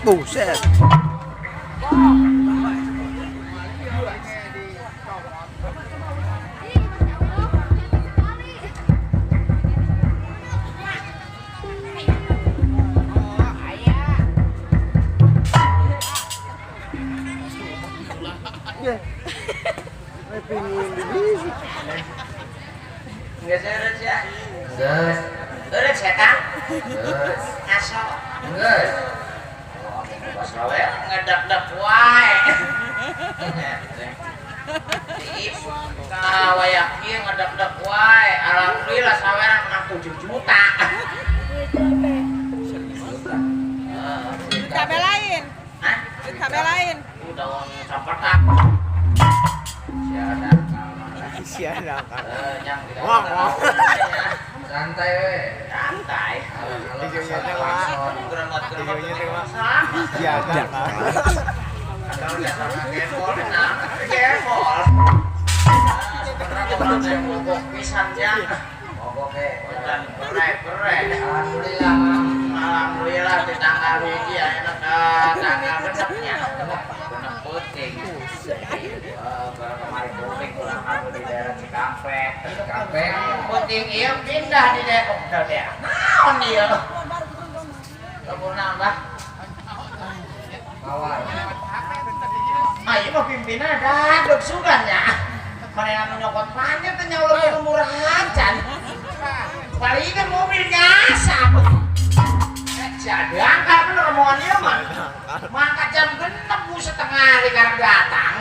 Buset. Alhamdulillah saweran menang 7 juta. Kita belain. Hah? Kita belain. Udah wong sapetak. Siaran. Wah. Santai we. Santai. Alhamdulillah di tanggal hiji enak tanggal genepnya. Genep puting. Kemarin puting ulang tahun di daerah Cikampek. Cikampek. Puting ieu pindah di Depok teh. Naon ieu? Lembur nambah. Mawar. Ah ieu mah pimpinan dadeg sugan nya. Mana anu nyokot panjang teh nya ulah murahan can. Palingan mobil nyasap. Jadi angkat bener omongan ieu mah. Mangkat jam 6:30 di karang datang.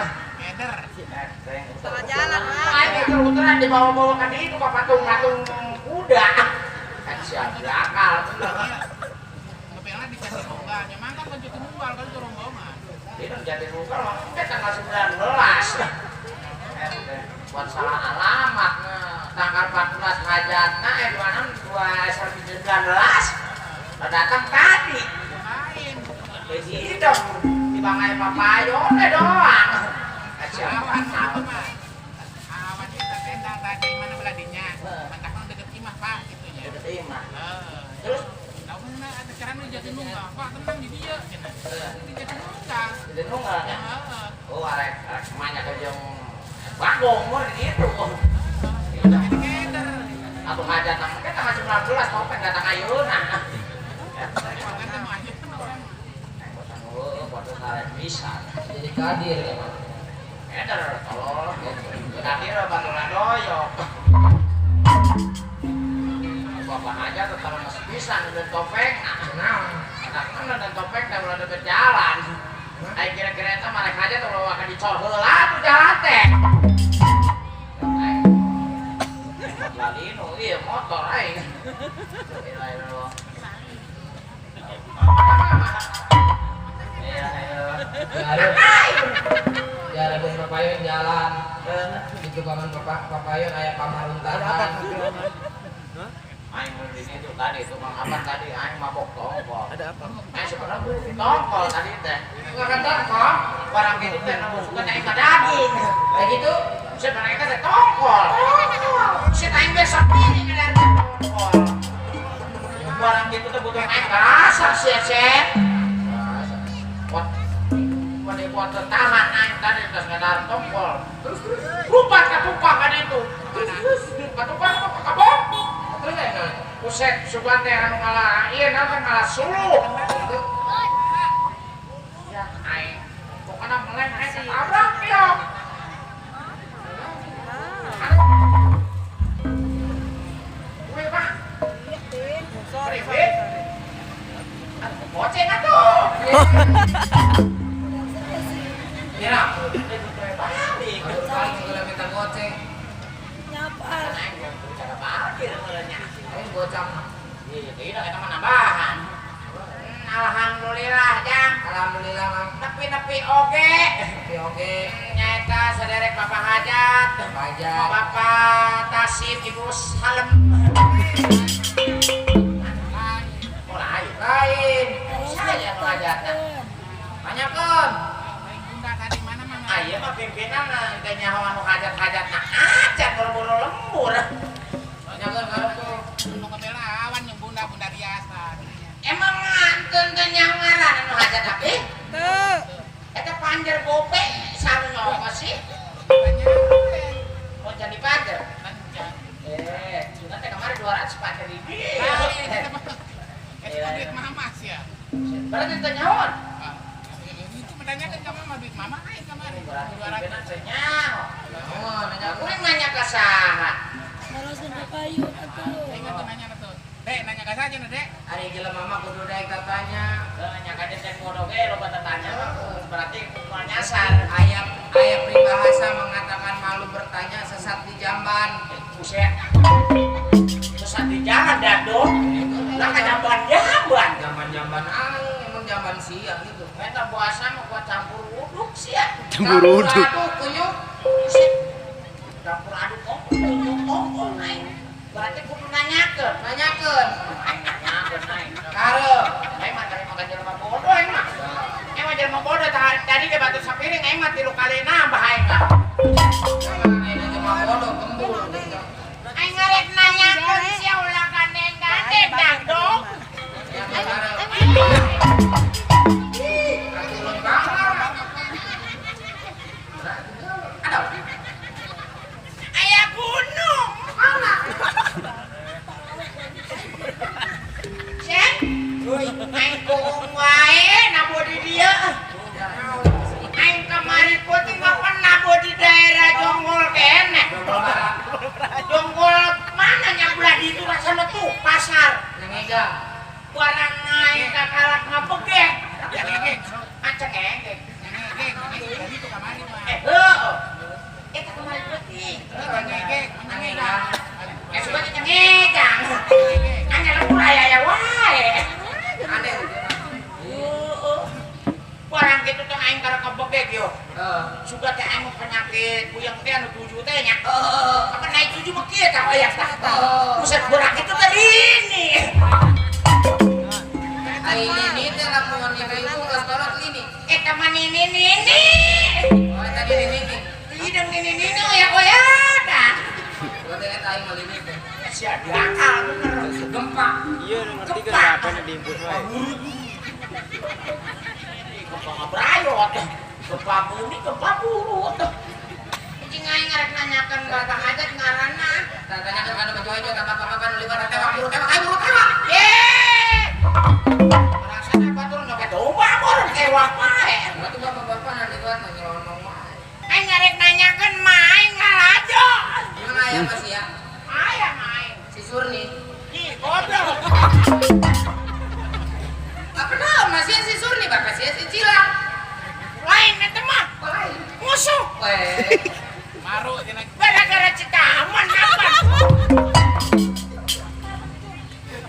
Salah jalan, Pak. Aing muter-muteran dibawa-bawa ka ditu ka patung-patung kuda. Kan siap akal bener. Ngepelna di Jatinunggal, nya mangkat ka Jatinunggal kan itu rombongan. Di Jatinunggal mah tanggal 19. Buat salah alamat tanggal 14 hajatna 26 2 19. Datang tadi. Lain. Di dong. Di bangai papayon eh doang. Awan itu mah. Awan kita tendang tadi mana beladinya. Mentakna deket imah Pak gitu nya. Deket imah. Heeh. Terus tahu mana ada cara nu Jatinunggal. Pak tenang di dieu cenah. Di Jatinunggal. Jatinunggal nya. Heeh. Oh arek arek semuanya ke jeung Bagong mun di ditu. Keder. Atuh hajat mah kita tanggal 19 topeng datang ayeuna. Bisa. Jadi kadir ya, Pak. Keder tolol. Kadir baturan doyok. Bapak aja tetap masih bisa nuden topeng. Nah, kan nuden topeng teh ulah deket jalan. Ai kira-kira eta marek aja tuh ulah akan dicor heula tuh jalan teh. Lalino iya motor aing. Ya ada bos papayon jalan. Itu paman papayon aya pamaruntahan. Aing mun di situ tadi tukang apa tadi aing mabok tongkol. Ada apa? Aing sebenarnya beli tongkol tadi teh. Makan tongkol? Barang gitu teh nu suka aing mah daging. Kayak gitu? Sebenarnya teh tongkol. Buset aing geus sapi ngedan tongkol. Barang gitu teh butuh aing rasa sia sia. Kuat kuat tahan aing tadi terus ngadar tongkol. Terus lupa ka tukang kan itu. Terus ka tukang ka kabong. Terus aing Buset sugan teh anu ngalah ieu naon ngalah suluh. Ya aing pokona meleng aing ketabrak piok. Weh Pak. Sorry, sorry. Atuh goceng atuh. Kira, balik. Balik minta goceng. Nyapar. Aing cara parkir mulanya. Aing goceng. Iya, tidak eta mah nambahan. Alhamdulillah, Jang. Alhamdulillah, Mang. Nepi-nepi oge. Nepi oge. Nyaeta saderek Bapak Hajat. Hajat. Bapak Tasif, Ibu Salem. Oh, lain. Lain. Saya nu hajatna. Tanyakeun. Aya mah pimpinan teh nyaho anu hajat-hajatna acan boro-boro lembur. Tanyakeun karep tuh. Nu kebelawan yang bunda-bunda biasa. Emang nganteun teh nyaho ngaran anu hajat abi? Teu. Eta panjer gope sanu nyokot sih. Oh jadi panjer. Sudah teh kemarin 200 panjer di dieu. Eta duit mama sih ya. Berarti teh nyaho. Itu menanyakan ke mama duit mama aing kemarin. Berarti 200. pimpinan teh nyaho. Oh, nanya Kuring nanya ka saha? Terus papayon atuh. Ingat tuh nanya tuh. Dek, nanya ka saja Dek. Ari jelema mah kudu daek tatanya. Nanya ka teh bodoh ge loba tatanya mah berarti moal nyasar. Ayam ayam peribahasa mengatakan malu bertanya sesat di jamban. Buset. Sesat di jalan dado. Lah ka jamban-jamban. Jamban-jamban aing emang jamban siang gitu. Eta puasa mah gua campur uduk sia. Campur uduk. Campur aduk kunyuk. Buset. Campur aduk kunyuk ongkong aing. Berarti kudu nanyakeun. Nanyakeun. Aing nanyakeun aing. Karep. Aing mah tadi makan jelema bodoh aing mah. Aing mah jelema bodoh tadi ge batu sapiring aing mah 3 kali nambah aing mah. Aing jelema bodoh kembung. Aing ngarek nanyakeun sia ulah gandeng-gandeng dagdong. Aduh. Aya gunung. Sen, aing bohong wae nabo di dieu. Aing kamari peuting mah nabo di daerah Jonggol keneh. Jonggol mana nya belah ditu rasana tuh pasar. Ngegang. Barang aing kakalak ngabegek. Aceng engek. Ngegek, ngegek itu kamari mah. Heuh. Eta kamari peuting. Ngegek, ngegek. Suka ngegek. Anya lembur aya wae. Aneh. Heeh. Barang kitu teh aing karek kebegek yo. Heeh. Suka teh aing penyakit puyeng teh anu 7 teh nya. Heeh. Apa naik 7 mah kieu tah aya tah. Buset berak itu teh ini. Eta mah nini-nini. Oh, eta nini-nini. Hidung nini-nini oyak-oyak dah. Berarti eta aing mah lini teh. Sia diakal bener. Gempa. Iya, ngerti kan apa yang diimpun wae. Gempa ngabrayot. Gempa bumi, gempa burut. Cing aing ngarek nanyakeun bapak hajat ngaranna. Tah tanyakeun kana baju aja tah bapak-bapak nu liwat tewak buru tewak aing buru tewak. Ye. Rasana batur nyopet domba buru tewak wae. Berarti bapak-bapak nu liwat nu nyelonong wae. Aing ngarek nanyakeun mah aing ngalajo. Emang aya masih ya? Aya mah aing. Si Surni. Ih, goblok. Apa naon masih si Surni bapak sih si Cilang. Lain eta mah. Lain. Musuh. Weh. Maru cenah. Gara-gara Citaman apa?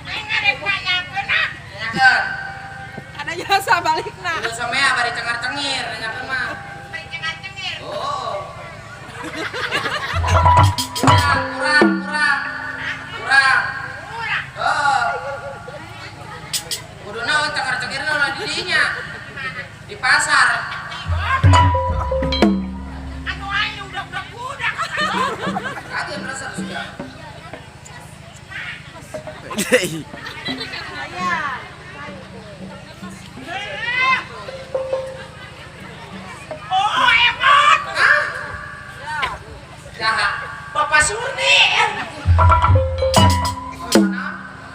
Aing ngarek nanyakeun ah. Nanyakeun. Ada jasa balikna. Kudu somea bari cengar-cengir nanyakeun mah. Bari cengar-cengir. Oh. Kurang, kurang, kurang. Kurang. Kurang. Oh. Kudu naon cengar-cengirna ulah di dinya. Di pasar. Anu aing udah budak. Kaget merasa sudah. Oh, emot. Hah? Dah. Bapak Surni.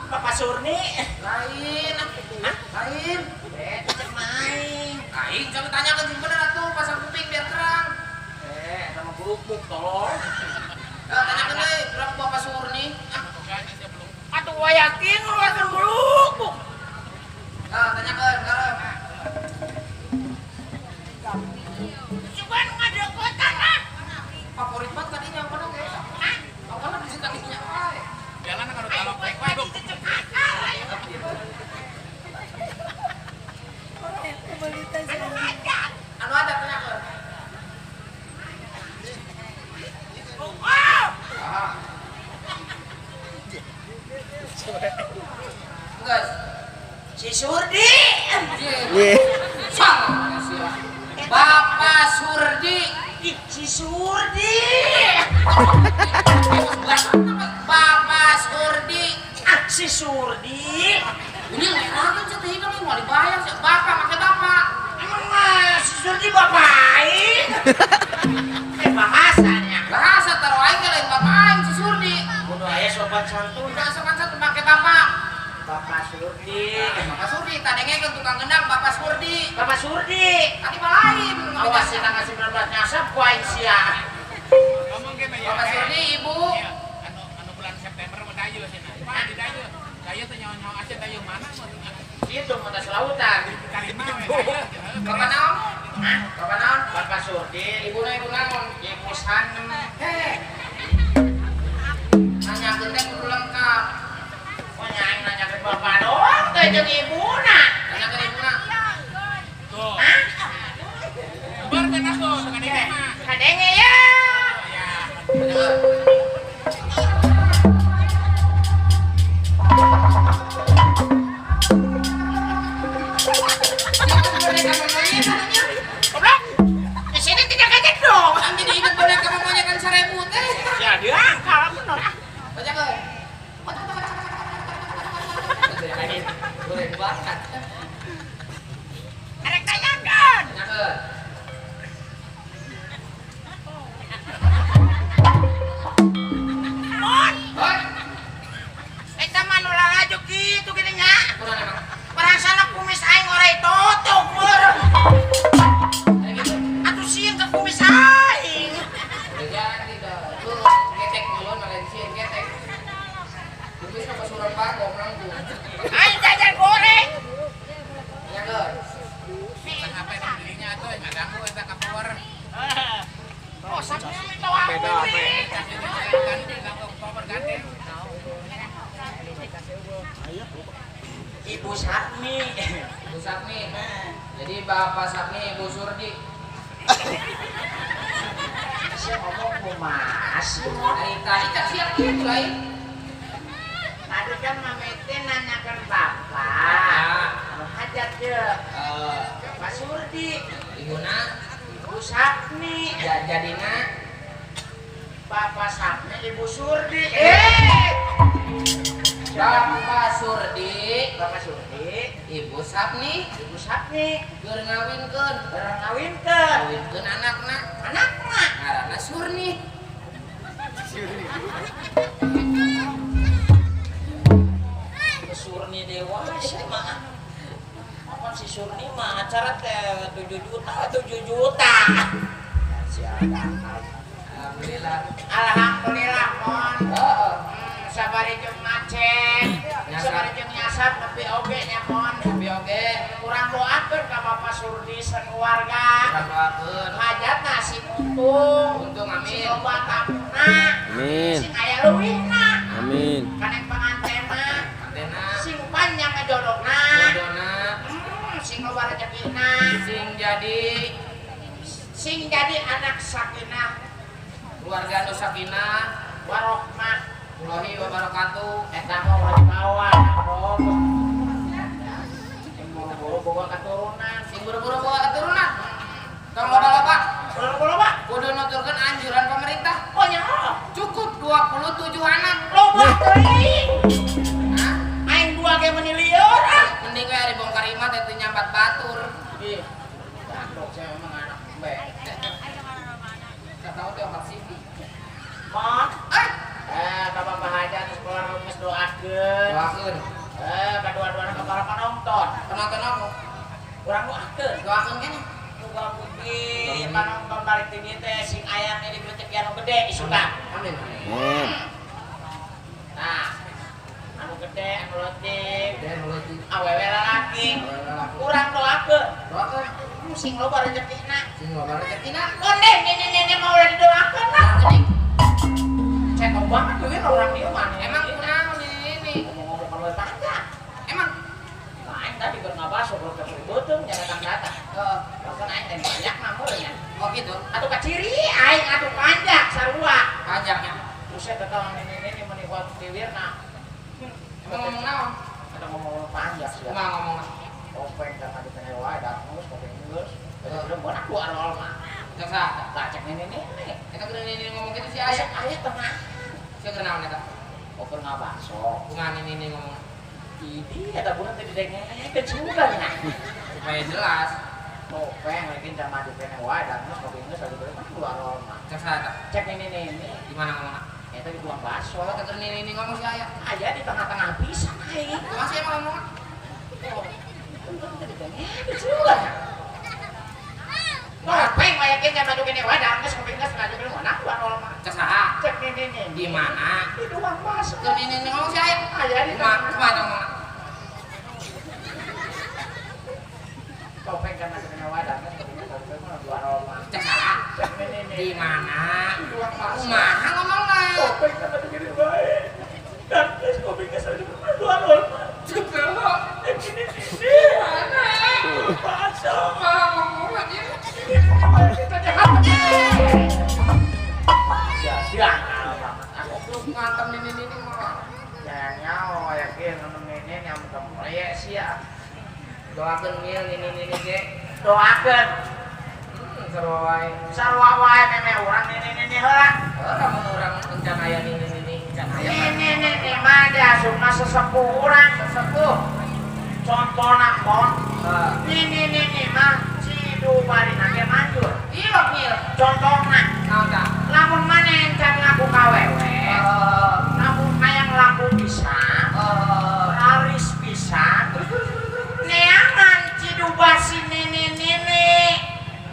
Bapak Surni. Lain. Hah? Lain. Cek main. Aing coba tanyakeun sing bener atuh pasang kuping biar terang. Sama kerupuk tolong. Tanyakeun deui urang Bapak Surni. Ah, Atuh wayakin ngeluarkeun kerupuk. Tanyakeun karep. Cuman ngadeukeutan ah. Favorit banget tadinya apa dong? Hah? Awalnya bisa tadinya wae. Jalan kalau talok baik wae gua. Cecek akal aing. Anu ngajak. Anu ada tanyakeun. Oh, oh. Ah. Guys, Si Surdi. Ye. Sang. Bapak Surdi. Ih, si Surdi. Bapak Surdi. Ah, si Surdi. Ini ngerakeun cenah teh hidung mau dibayar sih. Bapak make bapak. Emang mah si Surdi bapak aing. Bahasanya. Bahasa taruh aing ge lain bapak aing si Surdi. Kudu aya sopan santun. Udah sopan santun make bapak. Bapak Surdi. Bapak Surdi tadengekeun tukang gendang Bapak Surdi. Bapak Surdi. Tadi mah lain. Awas ya tanggal 19 nyasap ku aing sia. Ngomong ge mah ya. Bapak Surdi ibu. Iya, anu anu bulan September mah dayu cenah. Pak di dayu. Dayu teh nyawa-nyawa aja dayu mana mah. Itu mah selautan. Kalima we dayu. Bapak naon? Hah? Bapak naon? Bapak Surdi. Ibuna ibu naon? Ibu Sanem. Heh. Nanyakeun teh kudu lengkap. Pokoknya aing nanyakeun bapak doang teh jeung ibuna. Nanyakeun ibuna. Tuh. Hah? Bar kan aku teu kadenge mah. Kadenge ya. Ya. Tanyakeun. Goblok. Di sini tidak ada dong. Ang jadi inget boneka memonyekan 1000 teh. Ya diangkal bener. Bacakeun. Goreng banget. Arek tanyakeun. Tanyakeun. Mon, Hoi, eta mah nu lalajo kitu geuning nya. kurang emang. Perasaan kumis aing orai totok meureun. Kayak gitu. Atuh sieun ka kumis aing. Udah jadi dah. Lu getek dulu malah sieun getek. Kumis mah pasuran bagong nanggung. Aing jajan goreng. Tanyakeun. Tentang apa yang dirinya atuh ngadangu eta ka power. Oh, sampe tahu aku. Power gandeng. Ibu Sarmi. Ibu Sakmi. Jadi Bapak Sakmi, Ibu Surdi. Saya ngomong kumaha sih? Dari tadi kan siap gitu lain. Tadi kan Mame teh nanyakeun bapak. Ah. Anu hajat ye. Eh, Bapak Surdi. Ibuna Ibu Sapni. Jadina Bapak Sapni, Ibu Surdi. Bapak Surdi, Bapak Surdi, Ibu Sapni, Ibu Sapni keur ngawinkeun, keur ngawinkeun. Ngawinkeun anakna, anakna ngaranna Surni. Surni dewasa mah. Apa si Surni mah acara teh 7 juta, 7 juta. Alhamdulillah. Alhamdulillah mon. Heeh. Sabari jeung macet, sabari jeung nyasap nepi oge nya mon. Nepi oge. Kurang doakeun ka Bapak Surdi sakeluarga. Kurang doakeun. Hajatna sing untung. Untung amin. Sing loba tamuna. Amin. Sing aya leuwihna. Amin. Kaneng pangantena. Pangantena. Sing panjang ngajodogna. Jodona. Sing loba rezekina. Sing jadi anak sakinah. Keluarga nu sakinah, warohmah, wallahi wabarakatuh. Eta mah ulah dibawa, bro. Sing buru-buru boga keturunan, sing buru-buru boga keturunan. Tong loba-loba. Loba-loba. Kudu nuturkeun anjuran pemerintah. Oh nya. Cukup 27 anak. Loba teuing. Hah? Aing dua ge meuni lieur ah. Mending we ari bongkar imah teh teu nyambat batur. Ih. Gandok saya memang anak embe. Tahu teh obat CV. Mon. Bapak Bahaja terus keluar geus doakeun. Doakeun. Kadua-duana ka para penonton. Penonton apa? Urang doakeun. Doakeun keneh. Muga-mugi penonton balik ti dieu teh sing aya di rezeki anu gede isukan. Amin. Amin. Nah, anu gede, anu leutik, gede anu leutik. Awewe lalaki. Urang doakeun. Doakeun. Sing loba rezekina. Sing loba rezekina. Konde nene-nene mau ulah didoakeun lah. Cekok banget duit orang dia mah. Emang kunaon ini? Ngomong-ngomong kalau panjang. Emang aing tadi keur ngabaso keur beuteung nya datang-datang. Heeh. Bahkan aing teh banyak mah nya. Oh gitu. Atuh kaciri aing atuh panjang sarua. Panjangnya. Buset eta nene-nene meni kuat kiwirna. Emang ngomong naon? Ada ngomong panjang sih. Kumaha ngomongna? Topeng jangan dipene wae datang topeng geus. Jadi belum aku arol mah. Cek saha? Lah cek nene-nene. Eta keur nene ngomong kitu si aya. Aya tengah. Sia keur naon eta? Oh keur ngabaso. Kumaha nene ngomong? Ini eta bulan teh didengekeun sugan nya. Supaya jelas. Topeng mungkin sama dipene wae datang topeng geus lagi belum aku arol mah. Cek saha eta? Cek nene-nene. Di mana ngomongna? Eta di tukang baso. Eta keur nene ngomong si aya. Aya di tengah-tengah pisan aing. Kumaha sih emang ngomongna? Oh. Sugan. Topeng wayakeun jam maju kene wae geus kopi geus maju kene mana ku arol mah. Cek saha? Cek nene-nene. Di mana? Di tukang baso. Keur nene ngomong si aya. Aya di kumaha ngomongna? Topeng kan maju kene wae geus kopi geus maju kene dua arol mah. Cek saha? Cek nene-nene. Di mana? Di tukang baso. Kumaha ngomongna? Topeng kan maju kene wae. Geus kopi geus maju kene dua arol mah. Cek saha? Cek nene-nene. Mana? Baso. Kumaha ngomongna ieu? Aku ngantem nini-nini mah. Jangan yakin nini yang temre sih ya. Doakeun mil nini-nini ge. Doakeun. Sarua wae. Sarua wae meme urang nini-nini heula. Heuh, lamun urang encan aya nini-nini, encan aya. Nini-nini mah diasupna sesepuh urang, sesepuh. Contona mon. Nini-nini mah cidu barina ge manjur. Iya mil. Contona. Naon tah? Lamun maneh encan laku ka wewe. Lamun hayang laku bisa, laris bisa. Neangan cidu basi nene-nene.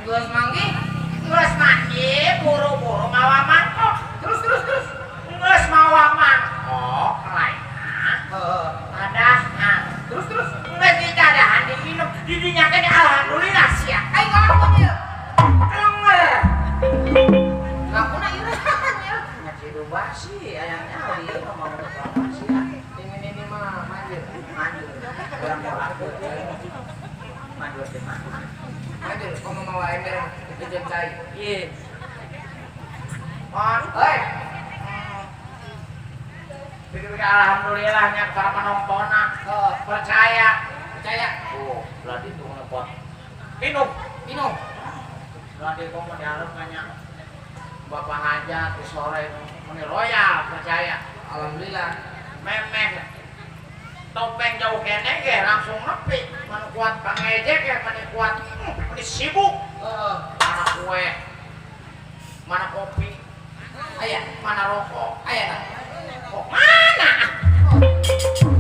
Geus manggih, geus manggih buru-buru mawa mangkok. Terus terus terus. Geus mawa mangkok lainna. Heeh. Padahan. Terus terus. Geus didadahan diminum, didinya teh alhamdulillah sia. Aing ngalamun ieu. Lenger. Lakuna irahan ya. Nya cidu basi ayangnya ieu mah mau basi. Nini-nini mah manjur. Manjur. Urang mau laku. Manjur teh mah. Manjur, komo mawa ember itu cai. Iya. Mon, hei. Pikir-pikir alhamdulillah nya para penontonna percaya. Percaya. Oh, berarti itu ngepot. Minum, minum. Nanti kok mau diharap banyak Bapak hajat di sore meni royal percaya. Alhamdulillah. Memeh topeng jauh kene ge langsung nepi. Mana kuat pangejek ya, mana kuat meni sibuk. Mana kue, mana kopi, Aya, mana rokok, aya. Kok mana?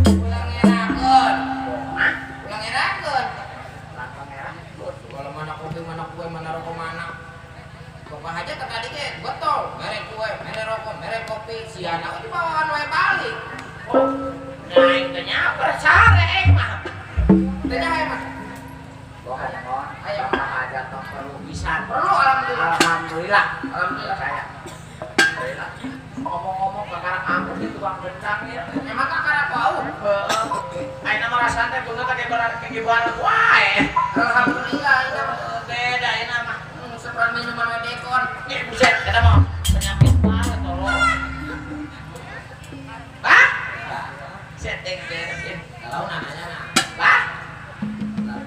Ulang ngerakeun. Hah? Ulang ngerakeun. Lantang merah. Kalau mana kopi, mana kue, mana rokok mana. Bapak aja ke tadi ge botol, mere kue, mere rokok, mere kopi, siana dibawaan wae balik. Oh, naik teh nyaper sare aing mah. Teh nyaho mah. Bohong, Ayo. Bapak hajat tong perlu pisan. Perlu alhamdulillah. Alhamdulillah. Alhamdulillah. Saya. Alhamdulillah. Ngomong-ngomong kakara kamu di tukang gendang ya. Emang kakara bau. Heeh. Ayeuna mah rasana teh beungeut teh kegibaran wae. Alhamdulillah ini mah. Beda ayeuna mah. Seperan minuman we dekon. Nih buset eta mah penyakit banget tolong. Hah? Seteng beresin. Kalau nanya nah. Bah?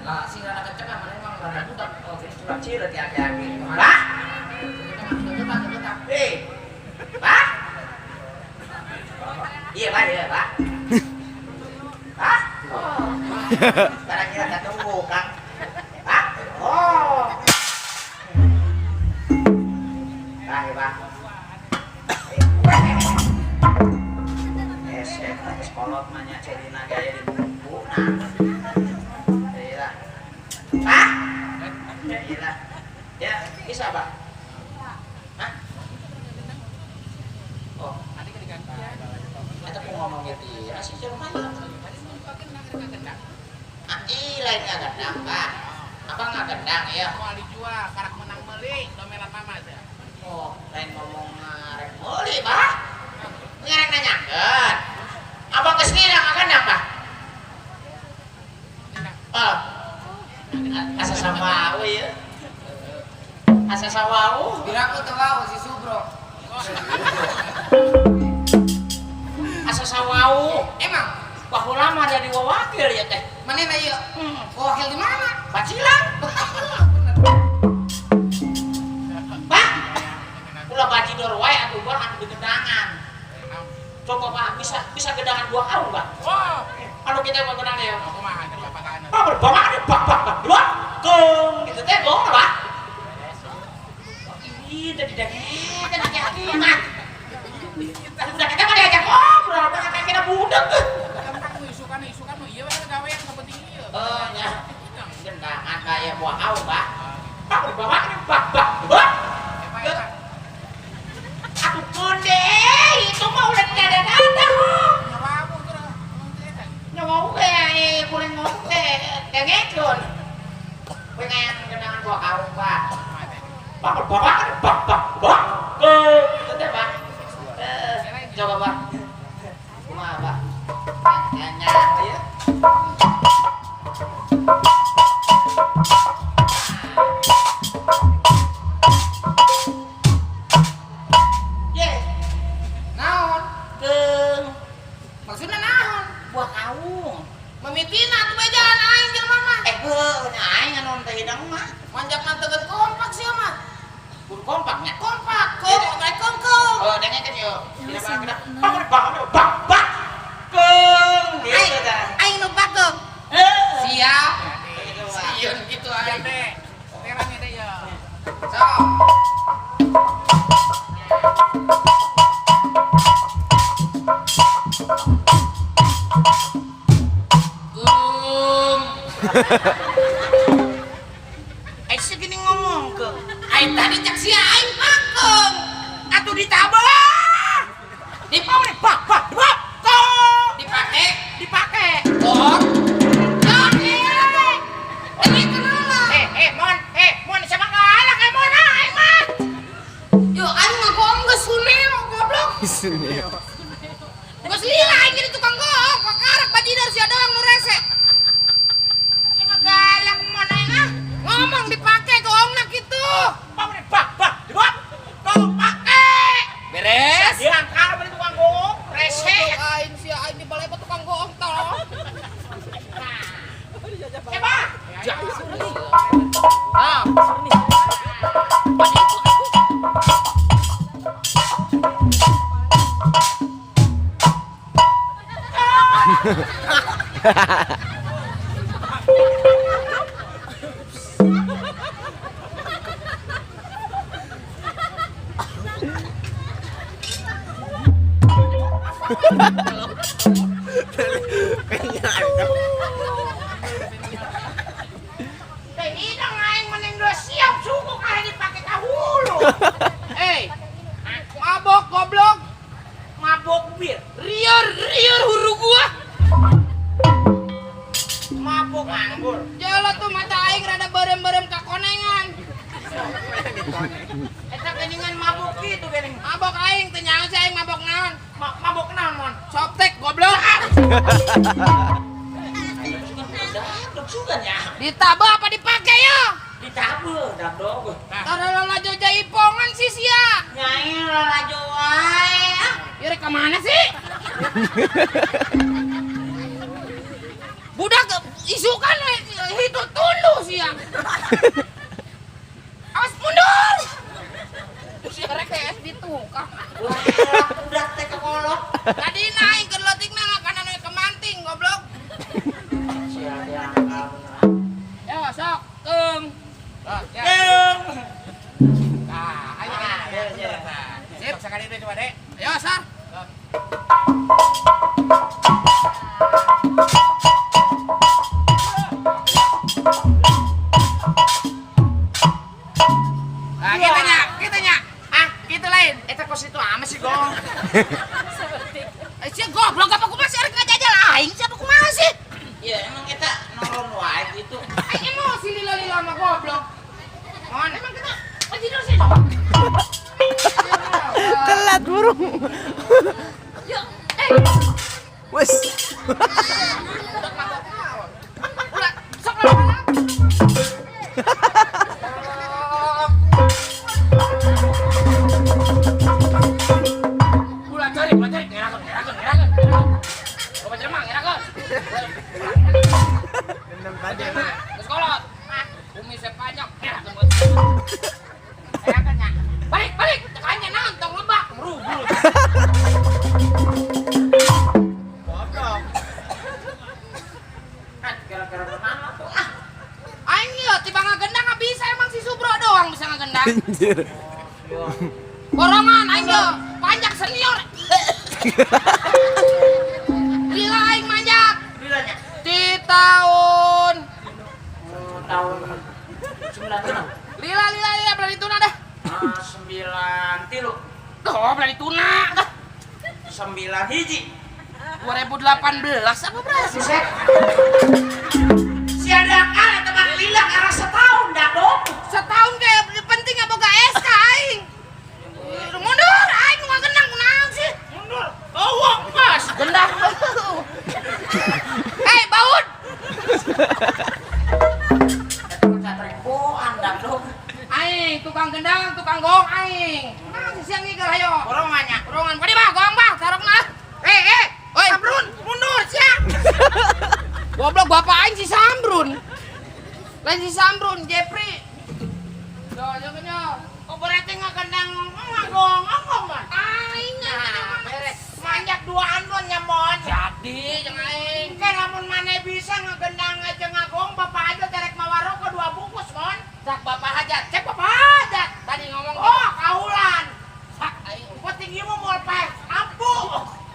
Lah sing rada kenceng mah mana emang rada budak. Oh, curang cilet ya aki-aki. Bah? Kenceng. Eh. Bah? Iya, Pak, iya, Pak. Pak? Oh. Sekarang kita tunggu, Kang. Pak? Oh. Pak, ya, Pak. Esek, geus kolot mah nya ceulina gaya di buku. Nah. Iya. Pak? Iya. Ya, bisa, Pak. Hah? Oh, eta ku ngomong gitu ya, sih jelema ieu. Ah, ih, lain ngagendang, Pak. Apa ngagendang ya? Moal dijual, karak menang meuli, domelan mama teh. Oh, lain ngomong ngarek meuli, Pak. Ngarek nanyakeun. Abang geus ngira ngagendang, Pak? Oh. Asa sawau ieu. Asa sawau. Biraku teu wau si Subro. Asa sawau. Emang Baheula mah jadi wawakil ya teh. manehna ieu? Wakil di mana? Bacilan. Pak, ulah bajidor wae atuh bah anu digendangan. Coba Pak, bisa gedangan dua karung, Pak. Oh, Anu kita mau gedang ya. kumaha teh bapak Pak berbawa ada bak bak bak dua kong gitu teh bohong Pak. Ih, tadi daging tadi hati mah. Udah kita mah diajak ngobrol, udah kayak kita budak tuh. Gampang isukan nu ieu we gawean penting ieu. Oh, ya. Gendangan kayak buah kau, Pak. Pak berbawa ada bak bak dua. Aku konde, itu mah udah dada-dada. Nyawamu tuh Nyawa gue, kurang ngomong teh, dengekeun. Pengen gendangan buah kau, Pak. Pak berbawa ada bak bak bak. Gitu teh, Pak. Coba, Pak. Kumaha, Pak? Nanya ya. Ye, Naon? keung Maksudna naon? buah kawung. Mimitina atuh bejaan aing jelema mah. Heueuh nya aing anu teh hidang mah. Manjakna teu kompak sia mah. Kudu kompaknya. Kompak, kom, rek kom kom. Oh, dengekeun yeuh. Dina bak gerak. Pak bak bak bak. Keung gitu tah. Aing nu bagong. Heuh. Siap. Gitu, Pak. Sieun gitu aing. Teh, terang teh ya. Sok. Gum. Eh segini ngomong ke. Aing tadi cek sia aing pakeng. Atuh ditabah. Dipake bak bak bak. Kong. Dipake Dipake. gong. Gong atuh. Ini kenapa? Mon siapa galak mon ah, mah. Yo aing ngagong geus suneo goblok. Suneo. Geus lila aing jadi tukang gong, kakarak bajidor sia doang nu rese. Siapa galak mon aing ah. Ngomong dipake gongna kitu. Bak bak bak bak. Kong pake. Beres. Diangkal beli tukang gong, rese. Aing sia aing di balai tukang gong tolong. Siapa? Nah. Teh hidang aing mending geus siap suku kahe dipake ka hulu. Eh, mabok goblok, Mabok bir, riur riur huru gua. mabok anggur. Jala tuh mata aing rada berem-berem kakonengan. Eta geuningan mabok kitu geuning. Mabok aing teu nyaho sih aing mabok naon. Mabok naon mon? Softtek goblok. Dok sugan ya. Ditaba apa dipake ya? Ditabe dak dog. Tara lalajo jaipongan sih sia. Nyai lalajo wae. Ah. Ya rek ka mana sih? Budak isukan we hitu tunduh sia. Awas mundur. Sia rek ke SD tukang. Wah, budak teh kekolot. Tadi naik ke letik na kana nu kemanting goblok. Sia diangkat. Ya sok keung. Ya. Keung. Nah, ayo. Ah, beres ya. Sip. Sekali deh coba dek. Ayo, Sar. Nah, kita nya, kita nya. Ah, Gitu lain. eta kos itu ama sih gong. Eh, sia goblok apa kumaha sih arek ngajajal aing siapa kumaha sih? Ya emang kita nolong wae gitu. Aing emosi lila-lila sama goblok. Mon, Emang kita tidur sih. Telat burung. Yuk, eh, Wes. udah mabok naon. Ulah, sok lama-lama. Ulah cari, ngerakeun, ngerakeun, ngerakeun. Loba jelema ngerakeun. Jelema, geus kolot. Kumisnya panjang, ngerakeun buat. ngerakeun nya. Balik, balik, tekannya naon tong lebak, merubul. Goblok. Kan gara-gara mana tuh? Ah, Aing ieu tiba ngagendang nggak bisa emang si Subro doang bisa ngagendang. Anjir. Borongan aing ieu, panjang senior. Lila aing manjak bilanya. di tahun Oh, tahun 96. lila lila lila belah dituna dah. Ah, 93. Tuh, belah dituna. Dah. 9 hiji. 2018 apa berapa sih? Buset. Si ada akal eta mah lila karena setahun dah dong. Setahun kayak penting apa boga SK aing. Mundur aing nu ngagendang kunaon sih? Mundur. Oh, pas. Gendang. Hei, baut. Catrikoan dah dong. Aing tukang gendang, tukang gong aing. Nah, si siang ngigel ayo. Borongannya. Borongan kadi bah, gong bah, tarokna. Eh, eh, oi. Sambrun, mundur sia. Goblok bapak aing si Sambrun. Lain si Sambrun, Jepri. Yo, yo yo. Oh, berarti ngagendang ngagong ngagong mon. Aing Nah, beres. Manjak duaan don nya mon. Jadi jeung aing. Kayak lamun mana bisa ngegendang aja ngagong bapak aja terek mawa rokok 2 bungkus mon. Cak bapak hajat. Cek bapak hajat. Tadi ngomong Oh, kaulan. Sak aing. Poting ieu mah moal paeh ampu.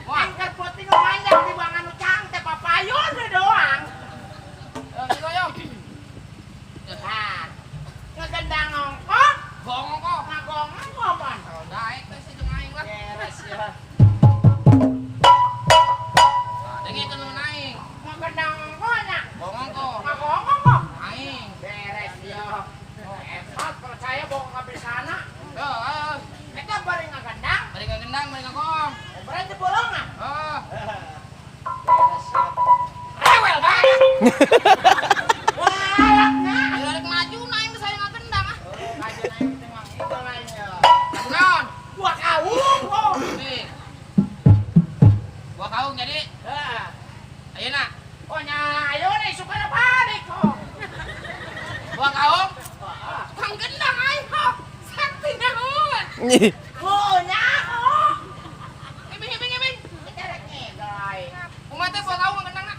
Wah. Angker poting nu manjak di bangan nu cang teh papayon we doang. Yo, gitu yo. Nah, ngegendang ongkok, Gong kok. ngagong ngagong mon. Daek teh si jeung aing lah. Beres ya. Dengekeun nu aing. Ngegendang ongkok nya. Gong kok. Ngagong ngagong. Aing. Beres ya. Hebat percaya bawa ngambil sana. Yo, ayo. Eta bari ngagendang, Bari ngagendang, bari ngagong. berarti borongan. Oh. Beres ya. Rewel banget. Wah, nya. Rek maju naik saya ngagendang ah. Maju naik teh mah itu lainnya. Naon? Buah kawung oh. Nih. Buah kaung jadi Heeh. ayeuna. Oh nya ayo nih suka balik oh. Buah kaung. Tukang gendang aing ho. Sakti naon. Nih. Oh nya oh. Ibing ibing ibing. Kita rek ngigoi. Kumaha teh buah kaung gendangna?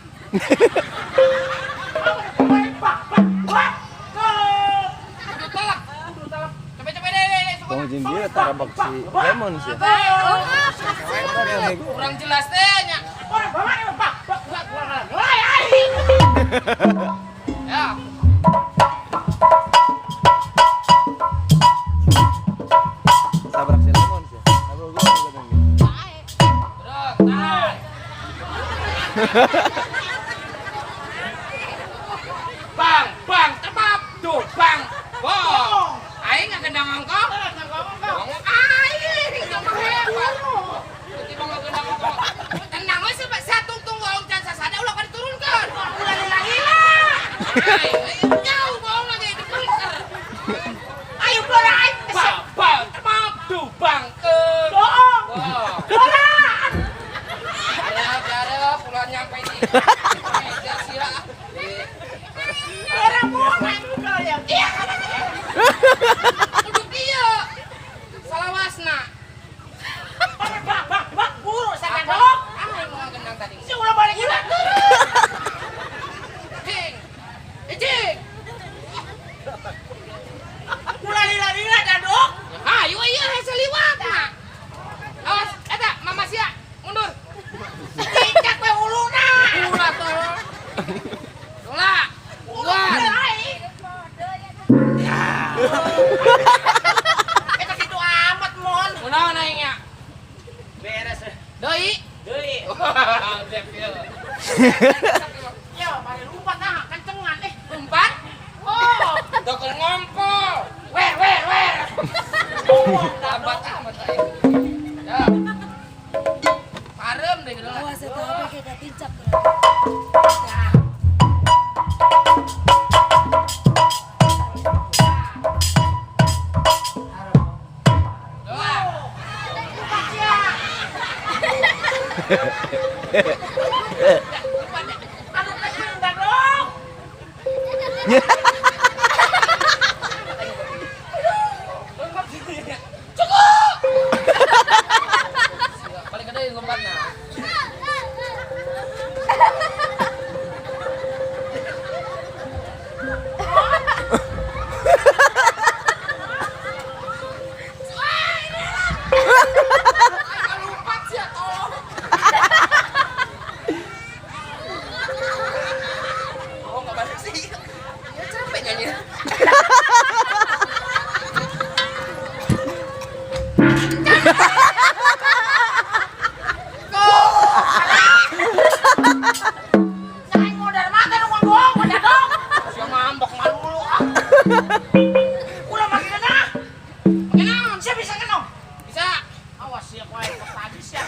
Anjing dia tarabak si Lemon sih. Kurang jelas teh nya. Orang bawa Pak. Ya. Tabrak si Lemon sih. Tabrak gua juga dong. Terus, tahan. Bang, bang, tebab, tuh, bang. Bohong. Aing ngagendang ongkong. Aing mah hebat. Tiba ngagendang ongkong. Tenang we satu tunggu ong can sasada ulah ka diturunkeun. Ulah lila-lila. Aing jauh bohong lagi dipengker. Ayo bola aing. Bang, bang, tebab, tuh, bang. Bohong. Bohong. Bola. Ada, pulang nyampe di. Meja sia. Orang bola juga ya. Iya. Kudu kieu. Salawasna. Bak bak bak buru sakadok. Apa yang mau gendang tadi? Si ulah balik ulah turun. Cing. Icing. Ulah lila-lila dadok. Ayo ieu hese liwat mah. Awas, eta mama sia mundur. Cicak we uluna. Ulah tolong. Ulah. Ulah. Aing. Eta kitu amat mon. Kunaon aing nya? Beres. Deui. Deui. Depil. Yo, mari lumpat ah, kencengan eh. Umpan? Oh, Dokter ngompol. Wer wer wer. Tabat amat aing. Ya. Parem deh gitu lah. Awas eta apa kayak katincak. Doa. Aduh kenceng dadok. Cukup. Paling gede lompatnya. Aing lompat sih ya tolong. Oh, nggak balik sih. Ya capek nyanyi. Aing modal mata nu bohong dadok. Sia ngambek malu lu ah. Ulah maki genah. Kenaon? Sia bisa kenong. Bisa. Awas sia koe kos tadi sia.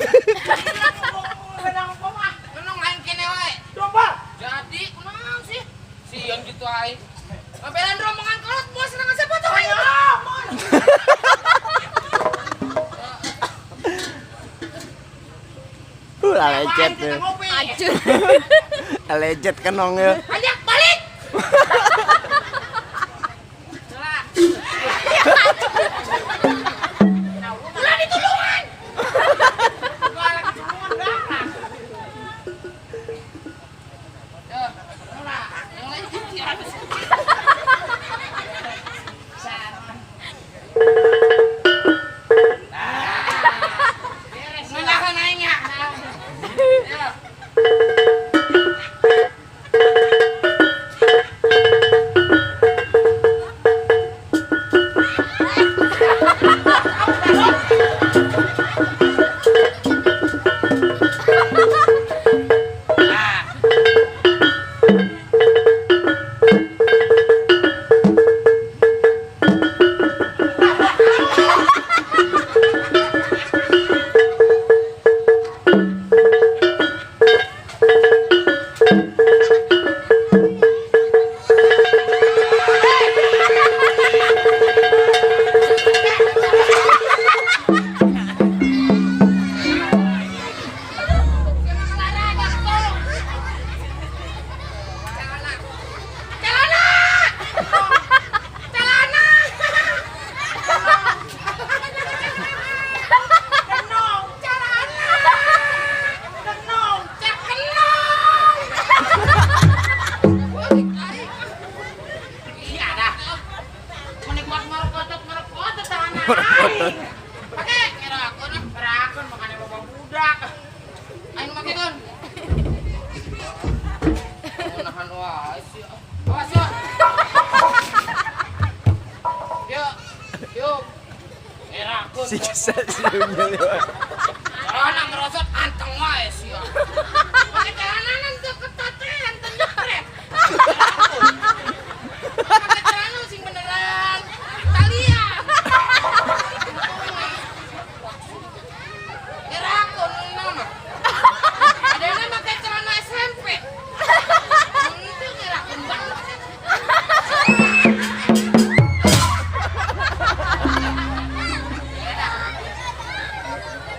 Genang mah. Kenong aing kene wae. Domba. Jadi kunaon sih? Sian gitu aing. Ngabelan rombongan kolot mau serangan siapa tuh aing? Ayo, mon. Ulah lecet Aing ya. ngopi. Lecet kenong ya. Ajak balik. Lah. Ulah ditulungan. Gua lagi tulungan dah. Ya, ulah. Yang lain gantian. Ngelahan aing nya. Ya. Ah. Wah, awas ya. Yuk, yuk. Erakun. Siksa si Unyil. Celana merosot anteng wae sia. Pakai celana tuh ketatean tendepret. Pakai celana sing beneran. Talian. Erakun nama. Ada yang pakai celana SMP. Itu ngerakun banget.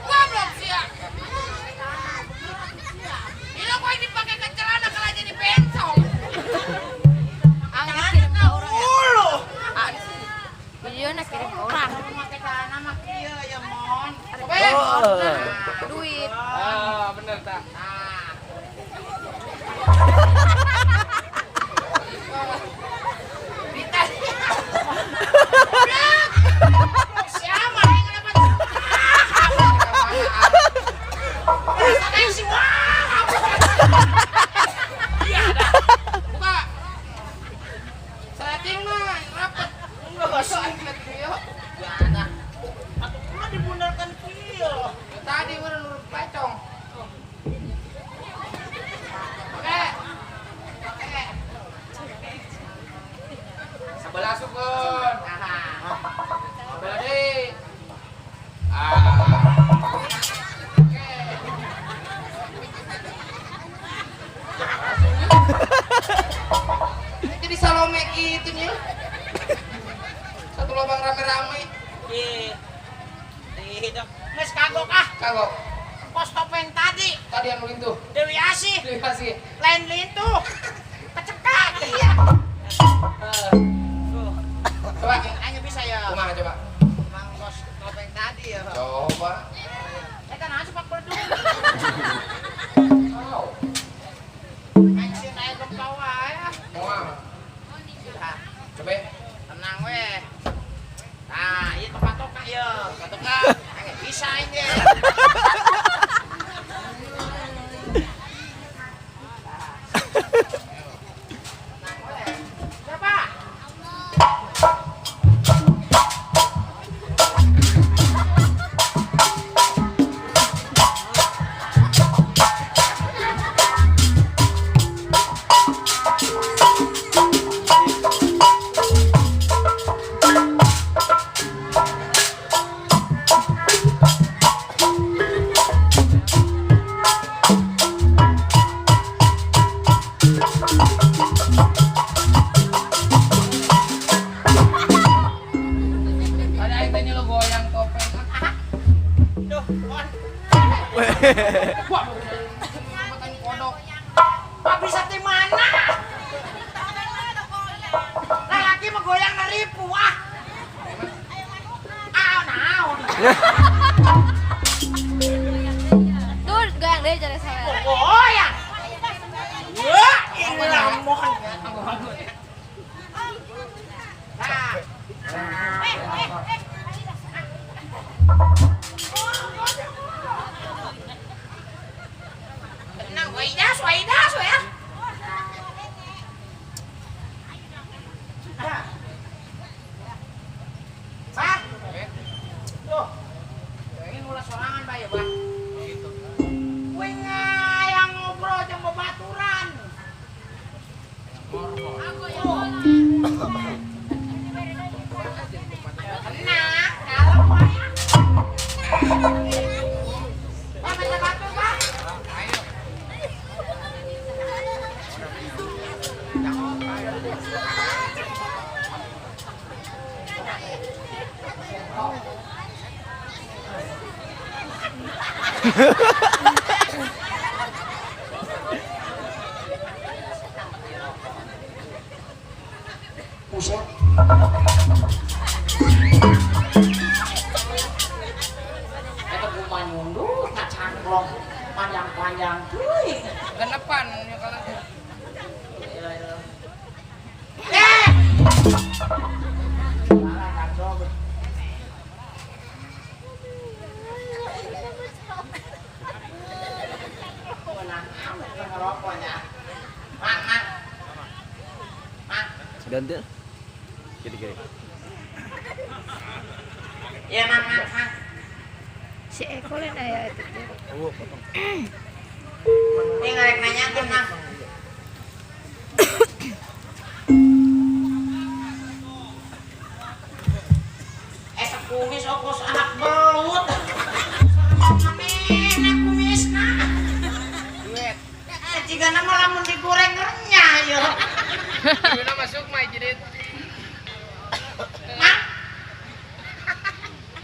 Goblok sia. Ini kok ini pakai ke celana kalau jadi bencong. Angin kirim ke orang ya. Ulu. Ah, di sini. Videonya kirim ke orang. Pakai celana mah kieu ya mon. Weh. Oh. Duit. Ah, bener tak. Ah. Siapa yang kenapa? Rasanya sih wah. Iya, dah. Buka. Setting mah rapet. Enggak usah yuk. Ya nah. Atuh kumaha dibundarkan kieu. Ya, tadi udah nurut pecong. Oke. Oke. Sebelah sukun. Sebelah di. Ah. Oke. Ini jadi Salome gitu nih. Satu lubang rame-rame. Ih. Ih, dong. Geus kagok ah. Kagok. Pos topeng tadi Tadi yang lintuh. Dewi Asih Dikasih. lain lintuh. Kecekak. Iya. Coba. Hanya bisa ya. Kumaha coba? Mang pos topeng tadi ya. Coba. Eta naon sih Pak Berdung? Wow. Anjir aya gempa wae ah. Moal. Coba. Tenang weh. Nah, ieu tempat tokah ye. Katoka. Bisa ini. Tenang weh. Siapa? Ada aing teh nyelo goyang topeng. Duh, on. Wah, makan kodok. Pak bisa di mana? Laki mah goyang ngeripu ah. Ah, naon. Tuh goyang deh cari saya. Goyang. Wah, ini lamon. Nah. Tenang, waidas, waidas, ya. Pak. Tuh. Ini ulah sorangan, Pak ya, Pak. Gitu. Kowe ngayang ngobrol jeung babaturan. Tenang, kalau wae. Pak, minta batur, Pak. Ayo. Buset. Eta kumaha nyundut kacangklong panjang-panjang teuing. Genepan ya kalau Eh! Salah kacau. Menang amat ngerokoknya. Mang, mang. Ganti. Kiri-kiri. Ya mang mang mang. Si Eko lain aya itu. Oh, potong. Ini ngarek nanyakeun mang. Eta kumis okos anak belut. Manehna kumisna. Duet. Jigana mah lamun digoreng renyah ya. Gimana masuk mah jadi. Mang.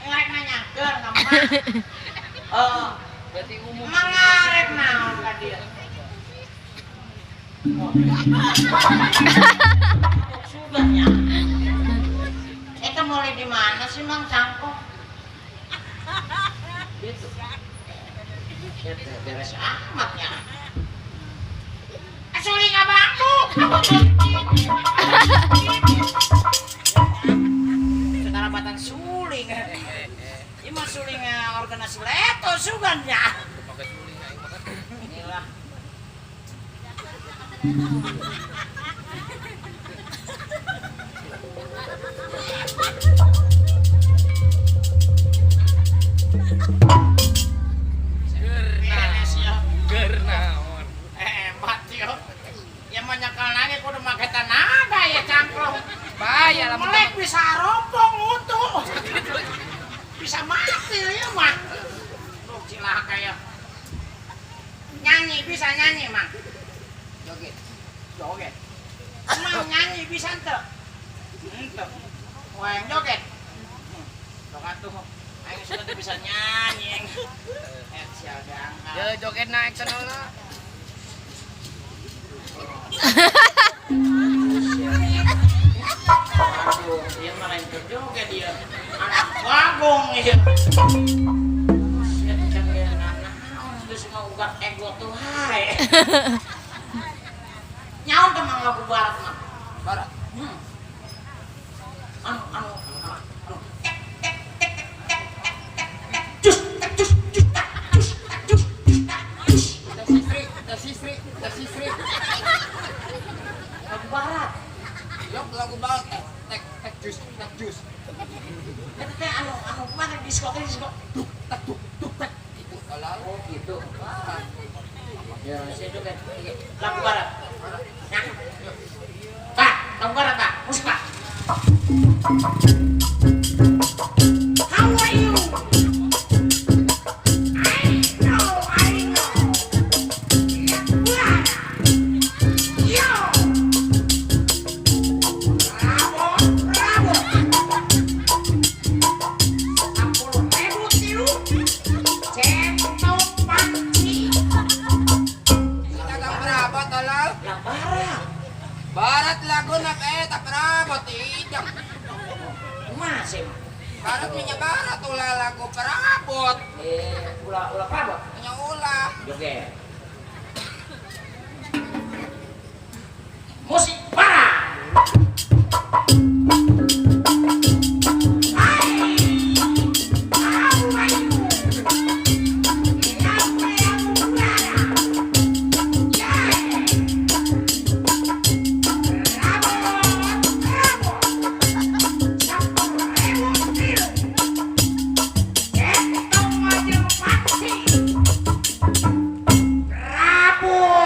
Ngarek nanyakeun ka Mang. Berarti umum. Mang ngarek naon ka dieu? Sugan ya. Eta mulai di mana sih Mang cangkok? Gitu. Ya beres amatnya. Suling abangku. Setara batan suling. Ini mah suling organisasi leto sugan ya. Pakai suling aing makan. Inilah. Beres ya. Gernaon. Hebat yo. Ya menyekal lagi kudu make tenaga ya cangklong. Bahaya lah Melek bisa rompong utuh. Bisa mati ya mah. Duh cilaka ya. Nyanyi bisa nyanyi mang. Joget. Joget. Mang nyanyi bisa ente. Ente. Wah yang joget. Dong atuh. Aing sudah bisa nyanyi. Eh sial dangkal. Ya joget naik sana. Aduh, dia malah yang joget dia. Anak bagong ya. Buset, can ge naon geus ngaugat ego tuh hae. Nyaon teh mang lagu barat mah. Barat. Anu anu anu tek tek tek tek tek tek tek tek cus tek cus cus tak cus tak cus cus tak cus. Tes istri, tes istri, tes istri. Lagu barat. Yok lagu barat tek tek tek jus, tek jus. Eta teh anu anu mana disko teh disko. Duk tek duk duk tek. Itu kalau Oh gitu. Ya, saya juga. Lagu barat. Nah. Pak, lagu barat Pak, musik Pak. How are you? I know, I know. Barat. Yo. Bravo, bravo. 10.000 tilu. Centong panci. kita tahu berapa tolol? Lah barat. Barat lagu nak tak berapa tidak. Masih. Barat minyak barat ulah lagu perabot. Ulah ulah perabot. Minyak ulah. Joget. Musik barat.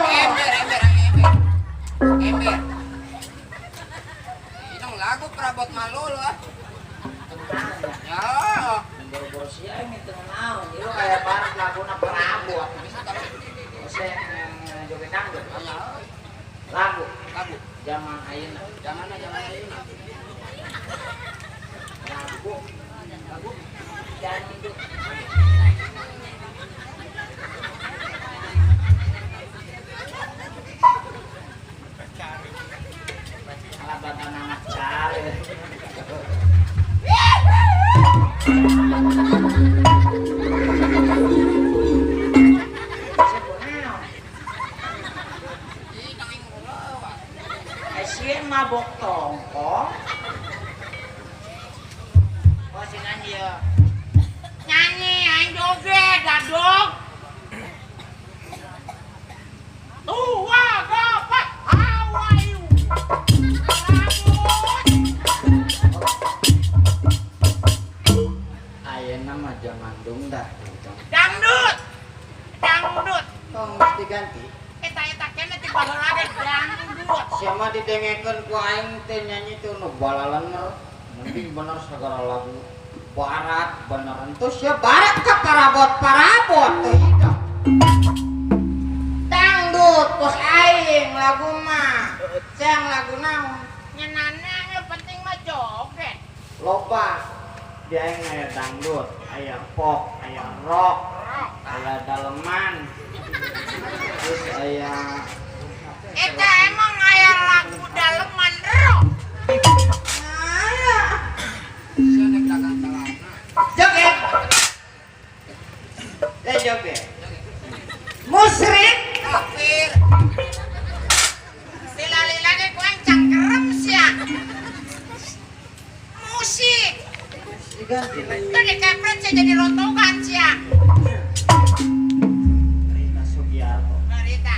Ember, ember, ember. Ember. Itu lagu perabot malu loh. Ya. Boro-boro sia ini teu naon. Ieu kayak barat laguna perabot. Saya joget dangdut. Lagu Lagu. zaman ayeuna. Jangan jangan ayeuna. Lagu Lagu. dangdut. Alabatan anak cale. Saya kunaon? Ih, nang ulah. Sieun mabok tongkong. Oh, si nyanyi ya. Nyanyi, aing joget, dadog. Tua gapat, how are you? Bravo. Didengekeun ku aing teh nyanyi teh nu balalener. Mending bener segala lagu barat beneran terus ya barat ke parabot-parabot teh hidup. Dangdut kos aing lagu mah. Cang lagu naon? Nyenana yang penting mah joget. Loba di aing aya dangdut, aya pop, aya rock, aya daleman. Terus aya Eta emang aya lagu daleman rock. Aya. Joget. Joget. Musrik Kafir. Lila-lila ge ku aing cangkerem sia. Musik. Diganti lah. Itu dikepret sia jadi rontokan sia. Rita Sugiarto. Rita.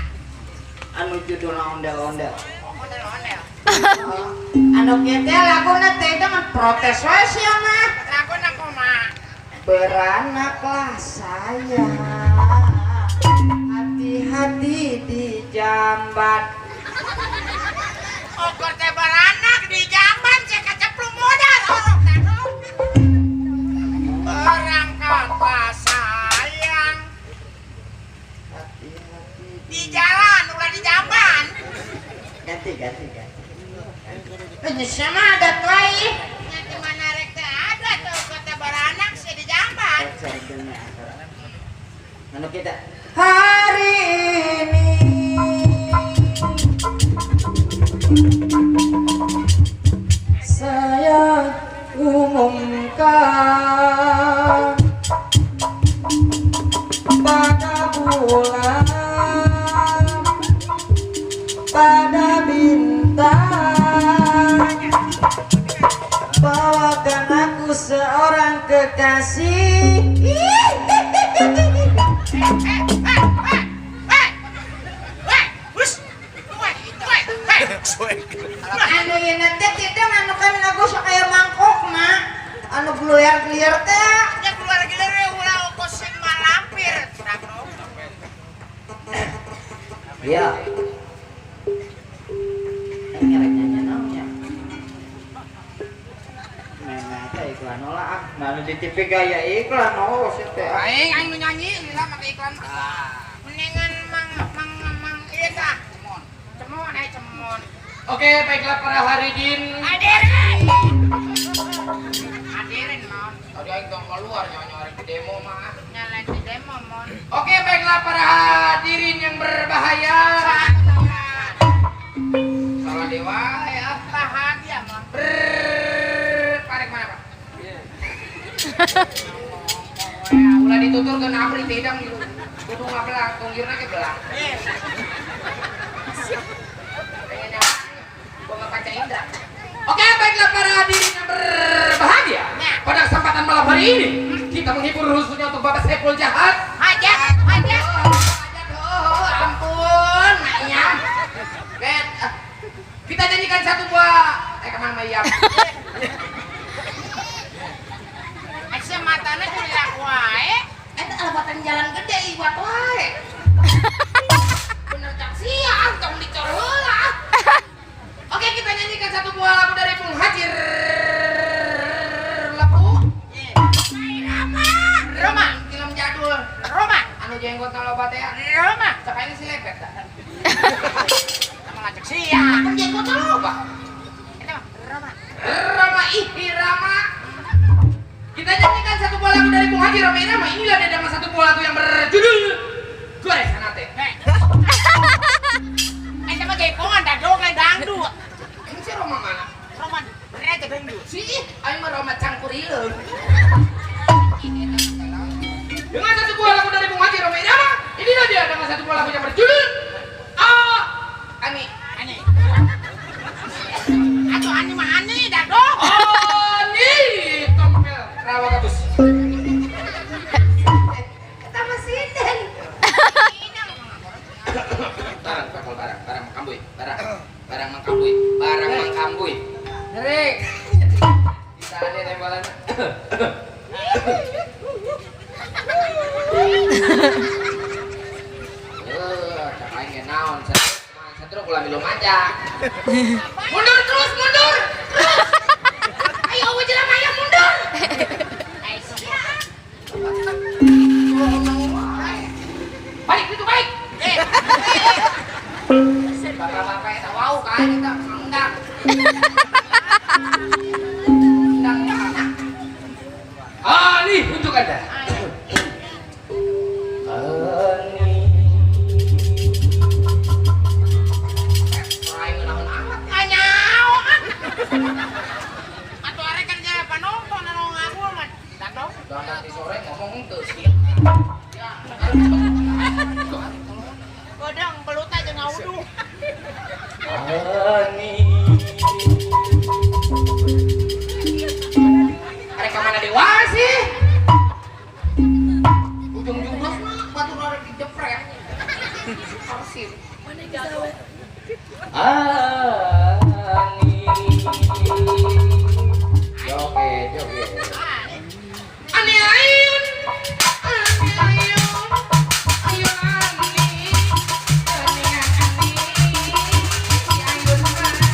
Anu judulna ondel-ondel. Ondel-ondel. Anu kieu teh laguna teh dengan protes wae sia mah. Laguna kumaha? Beranaklah saya. Hati-hati di jamban. Okor teh beranak di jamban sia kaceplung modal orok tadong. Berangkatlah sayang. Hati-hati Di jalan ulah di jamban. Ganti ganti ganti. Eh, sama adat wae. Nya di mana rek teh ada tuh kota beranak sia di jamban. Anu kita hari ini saya umumkan pada bulan, pada bintang, bawakan aku seorang kekasih. Anu ieu teh tidak anu kan lagu sok aya mangkokna, anu gluyer-gluyer teh. Nya keluar gilir ulah ongkos sing malampir. Iya. Ini rek nyanyi naonnya? Memang teh iklan lah ah, nah di TV gaya iklan oh sih teh. Aing aing nu nyanyi lila make iklan. Mendingan mang mang mang ieu tah. Cemon. Cemon eh cemon. Oke, baiklah para hadirin. Hadirin. Hadirin mon. Tadi aing tong keluar nyanyi di demo mah. Nyalain di demo mon. Oke, baiklah para hadirin yang berbahaya. Salah dewa ya. Bahagia mon. Ber parek mana, Pak? Ulah ditutur ke abri tidak gitu. Kudu ngabelah, tunggirna ke belah. Pengen nyawa, gua kaca indra. Oke, baiklah para hadirin yang berbahagia. Pada kesempatan malam hari ini, kita menghibur khususnya untuk Bapak Saiful Jahat. Hajat, hajat. Oh, ampun, naknya. Bet, kita nyanyikan satu buah. Eh, kemana Mayam? Asa matana culiak wae. Eta alabatan jalan gede iwat wae. Bener cak siang, tong dicor heula. Oke, kita nyanyikan satu buah lagu dari Bung Hajir Lepu. Roma. Roma, film jadul. Roma. Anu jenggot loba teh. Roma. Cak aing si lepet. Sama ngajak siang. Kan jenggot loba. Eta mah Roma. Rama ihi Rama. Kita nyanyikan satu buah lagu dari Bung Haji Rama Irama. Inilah dia dengan satu buah lagu yang berjudul Goresan Hati. Eta mah gepongan dadok lain dangdut. Ini si Roma mana? Roma rete dangdut. Si, aing mah Roma cangkurileun. Dengan satu buah lagu dari Bung Haji Roma Irama, inilah dia dengan satu buah lagu yang berjudul A Ani. Ani. Atuh ani mah ani dadok. Ani Tompel Rawa Gabus. Eta mah sinden. Barang bakal barang, barang mangkambuy, barang. Barang mangkambuy, barang mangkambuy. Nyeri. Ditane tembalan. Eh, cak aing ge naon Truk ulah milu manja. Mundur terus, mundur. Terus. Ayo eueuh jelema aya mundur. Balik itu balik. Bapak-bapak eta wau ka kita undang. Undang mana? Ah, nih untuk Anda. Atuh arek kan jadi panonton anu ngaku mah. Dadong. Nanti sore ngomong tuh sih. Godang belut aja ngauduh. Ani. Arek ka mana dewa sih? Ujung-ujung mah batur arek dijepret. Arsip. Ani. Joget, joget. Ani ayun. Ani ayun. Ayun ani. Ani ani. Ayun ani.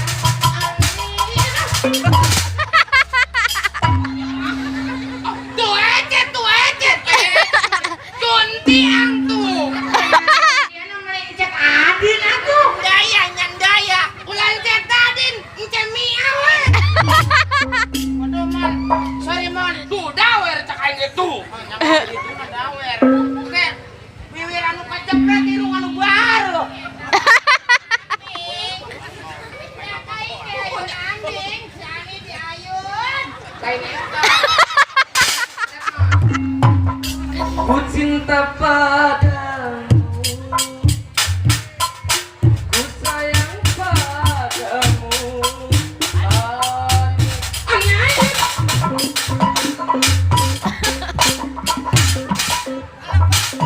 Tuh ecet, tuh ecet. Kuntiang tuh. Dia nu melencet Adin atuh. Daya nyan daya. Ulah encet Adin, encet miau we. Waduh mon. Sorry mon. Tuh dawer cak aing ge tuh. Itu mah dawer. Oke. Wiwir anu kajepret irung anu baru. Anjing, si Ani di ayun. Lain eta. Ku cinta padamu, ku sayang padamu. Ani ayun.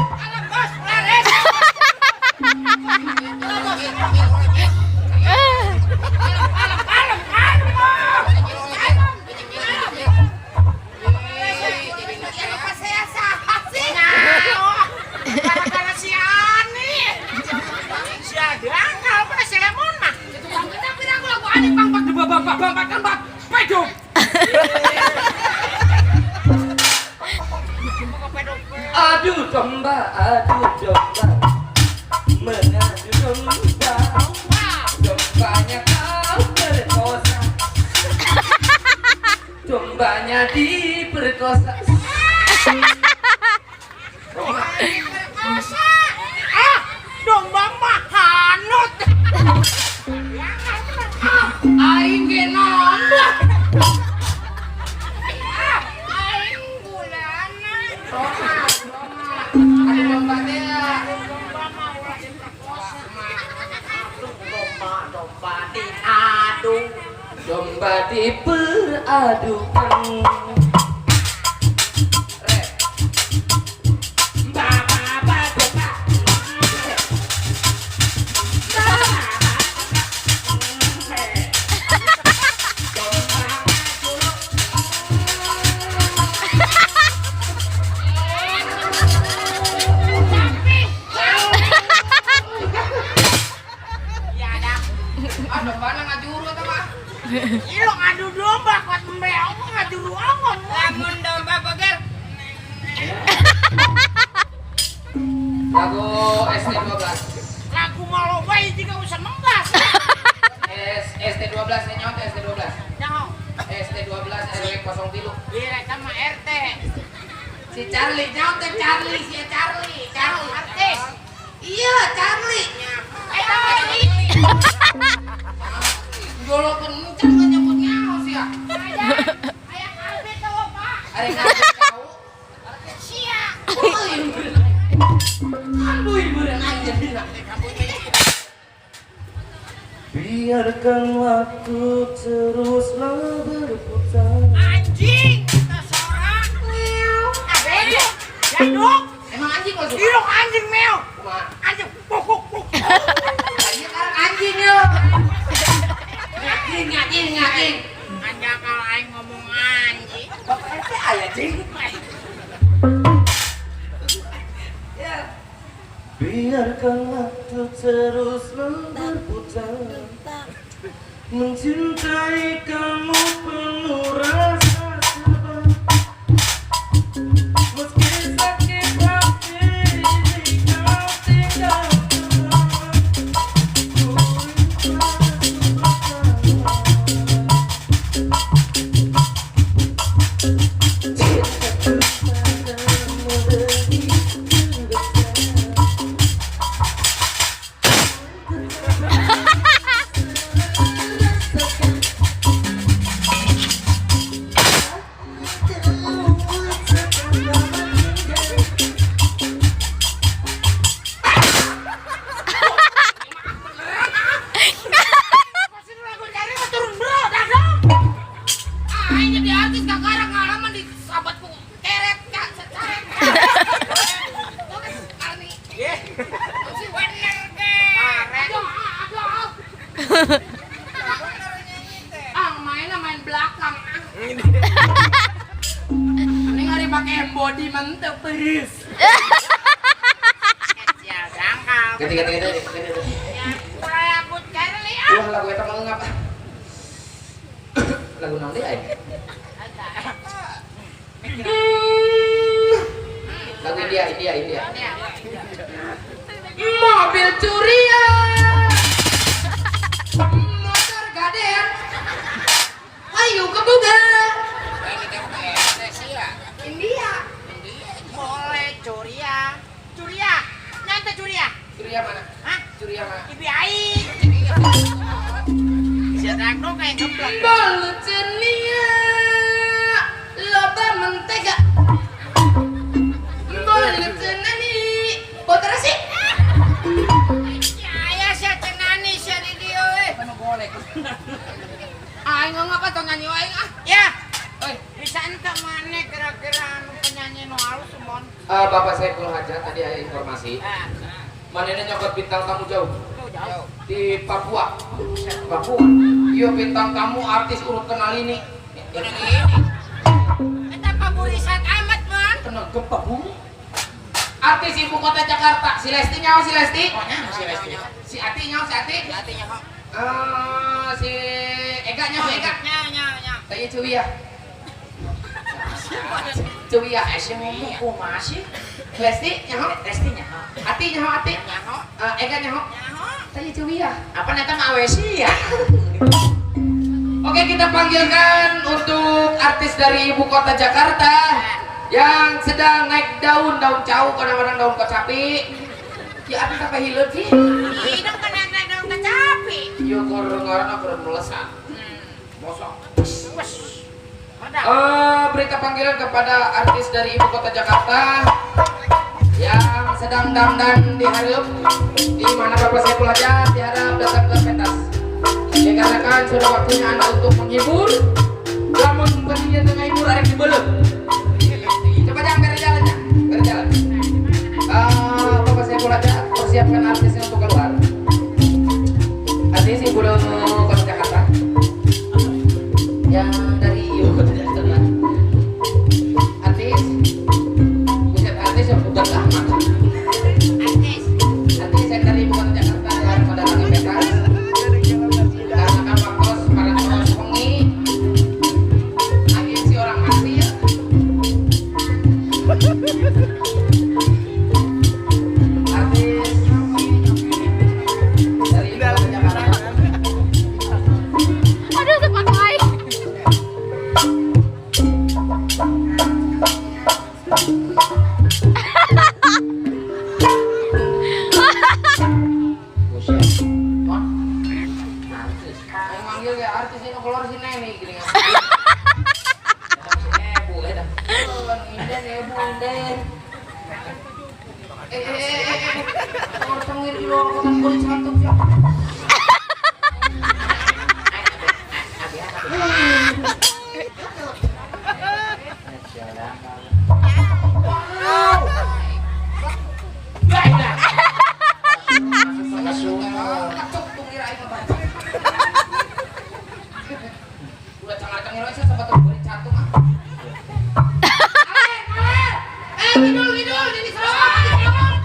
Alah bos, laris. Alam, alam, alam. Gara-gara si Ani. Si Adang kalau pada si Lemon mah. Itu bang kita pirang lagu ani bang bang bang bang bang bang bang pedok. Adu domba, adu domba, mengadu domba, dombanya kau perkosa, dombanya diperkosa. Ah, domba mah hanut. Aing ge nambah. Ah, aing gulana. Roma, Roma. Adu domba teh. Domba mah ulah diperkosa. Domba, domba diadu. Domba diperadukan. Re. Ba ba ba domba. Ya ada. Ah domba na ngajuru eta mah. Ilo ngadu domba kuat meong ngadu ruangan. Lamun domba beger. Lagu ST12. Lagu malobai juga usah menggas. ST12 nya nyawa teh ST12. Nyaho. ST12 RW 03. Iya, sama RT. Si Charlie nyawa teh Charlie, si Charlie, Charlie. Artis. Iya, Charlie. Eh, sama ini. Jolokeun encan nggak nyebut nyawa sih ya. Ayah kalbe tau, Pak. Ari kabeh kau. Sia. Ambuy beureun aing jadina. Biarkan waktu teruslah berputar. Anjing, kita seorang. Meow. Abe, jaduk. Emang anjing kok suka? Irung anjing meow. Kumaha? Anjing, puk puk puk. Iya sekarang anjing yo. Anjing, anjing, anjing. Anjing kalau aing ngomong anjing. Bapak RT aya jing. Ya. Biarkan waktu terus berputar. Mencintai kamu penuh rasa sebab. Meski sakit hati kau tinggalkan, ku ikhlas bersabar. Cintaku padamu begitu besar. Pasti lagu cari mah turun bro, dagang. Ah, ini jadi artis kakak ngalaman di sahabatku keret kak secaret. Karni. Si bener ke. Aduh, aduh. Ah, mainnya main belakang. Ah. Ini ngari pakai body mantep terus. Kecil dangkal. Ganti ganti ganti ganti. Ya, lagu Charlie ah. Wah, lagu eta mah ngapa? Lagu naon deui aing? Lagu India, India, India. Mobil curian, motor gadean, ayo kebuka. India. Boleh curia. Curia. Nyata curia. Curia mana? Hah? Curia mana? Ibi aing. Si dangdut kayak geblek. Bolu cenia, loba mentega. Bolu cenani, botor sih. Ya sia cenani sia di dieu euy. Aing ngapa tong nyanyi aing ah. Ya, Oi, bisa ente mana kira-kira anu penyanyi nu halus mon. Bapak Saiful Hajat tadi ada informasi. Ah, Manehna nyokot bintang tamu jauh tuh jauh. di Papua. Papua. Iya bintang tamu artis urut kenal ini. Ini ini. Eta paburisat amat mon. Kena gempa bumi. Artis ibu kota Jakarta, si Lesti nyawa si Lesti. Oh, nyaho si Lesti. Si Ati nyawa si Ati. Si Ati nyaho. Si Ega nyawa Ega. Nyaho nyaho nyaho. Tanya Cuwi ya. Cuwi ya. Sia ngomong kumaha sih? Lesti nyaho. Lesti nyaho. Ati nyaho Ati. Nyaho. Ega nyaho. Nyaho. Tanya Cuwi ya. Apa neta mah awe sia? Oke, kita panggilkan untuk artis dari ibu kota Jakarta yang sedang naik daun, daun cau, kadang-kadang daun kocapi. Ya, artis apa hileut sih? Hidung kena naik daun kecapi. Iya, karena kurang melesat. Mosok. Wes. Meledak. Berita panggilan kepada artis dari ibu kota Jakarta yang sedang dandan diharap, di mana Bapak Saiful Hajat diharap datang ke pentas. Dikarenakan sudah waktunya Anda untuk menghibur, lamun berinya tengah hibur arek dibelek. Coba jangan beri jalannya, beri jalan. Bapak Saiful Hajat persiapkan artisnya untuk keluar. Artis ibu kota Jakarta yang dari ibu kota Jakarta. Artis, buset artis yang bukan amat. Artis. Artis yang dari ibu kota Jakarta yang mendatangi pentas. Karena kan waktu para terus wengi, agensi orang mati ya. Artis dari ibu kota Jakarta. Aduh, sepatu aing. Buset. Mon. Artis. Yang manggil kayak artis ini keluar si Neni gini. Ebu, eh dah. Inden, ebu, inden. Eh, eh, eh, eh, eh. Keluar cengir di luar kota kulit satu siapa? Kacuk tunggir aing mah. Udah cengar-cengir aja sama tuh kulit cantum ah. Ale, ale. Eh, kidul, kidul, ini Sarawak, ini Sarawak.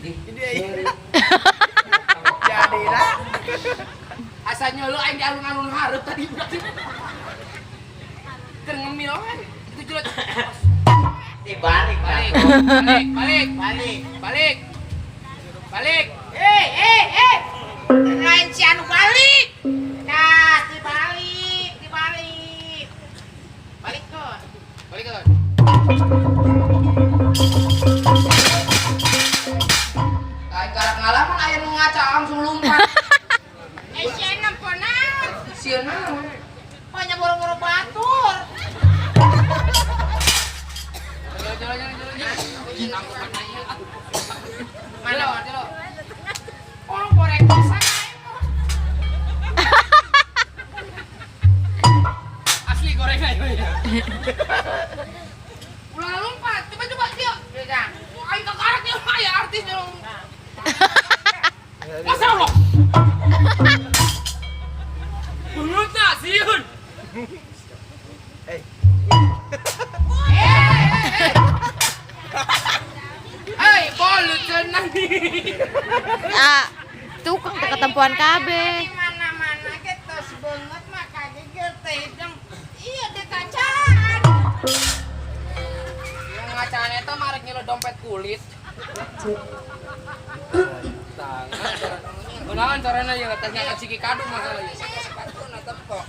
Ini. Jadi lah. Asa nyolo aing di alun-alun hareup tadi budak. Keur ngemil kan. Itu jelek. Dibalik, balik, balik, balik, balik, balik. Balik. Eh. Lain si anu balik. Nah, dibalik, dibalik. Balik kan. Balik kan. Aing karak ngalaman aya nu ngaca langsung lompat. Si enam ponan. Sieun naon? Banyak boro-boro batur. Mana? Orang korek pisan Asli goreng aja. Ulah lompat, coba-coba dia. Aing kakarak dia aya artisnya. Masa Allah. Beungeutna sieun. Hei, bolu cenah nih. Ah, tukang teu ketempuan kabeh. Di mana-mana ge tos beungeut mah kagigil teh hidung. Iya di kacaan. Yang ngacaan eta mah rek ngilu dompet kulit. Tangan. Kunaon carana ieu teh nya ciki kadu masalahnya. Sepatuna tempo.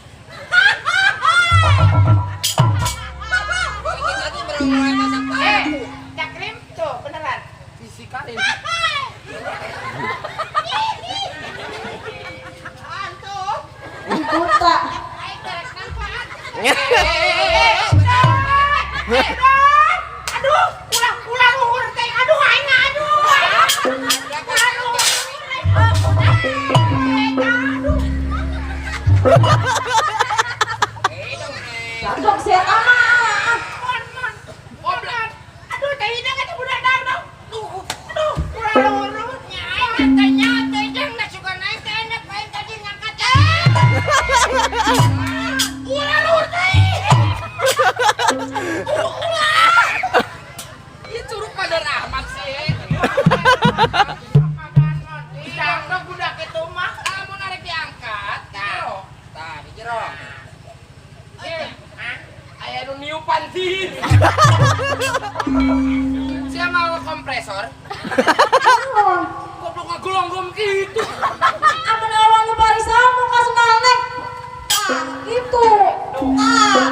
Cakrim tuh beneran. Sisi kali. Antuh. Buta. Aing karek manfaat. Aduh, ulah luhur teh. Aduh, aing aduh. Ulah luhur. Aduh. Dok sehat amat. Mon, mon. Aduh, teh hidung eta budak dang. Aduh, ulah luhur. Nya aing teh nya teh jeung da suka naik teh enak aing tadi ngangkat. Ulah luhur teh. Ieu curug pada rahmat sih. Dang budak itu mah. Lamun arek diangkat, tah. Tah, di jero. Aya nu niupan ti. Sia mau kompresor? Goblok ngagolonggom kitu. Amun awang nu barisan muka sendal neng. Ah, gitu. Ah.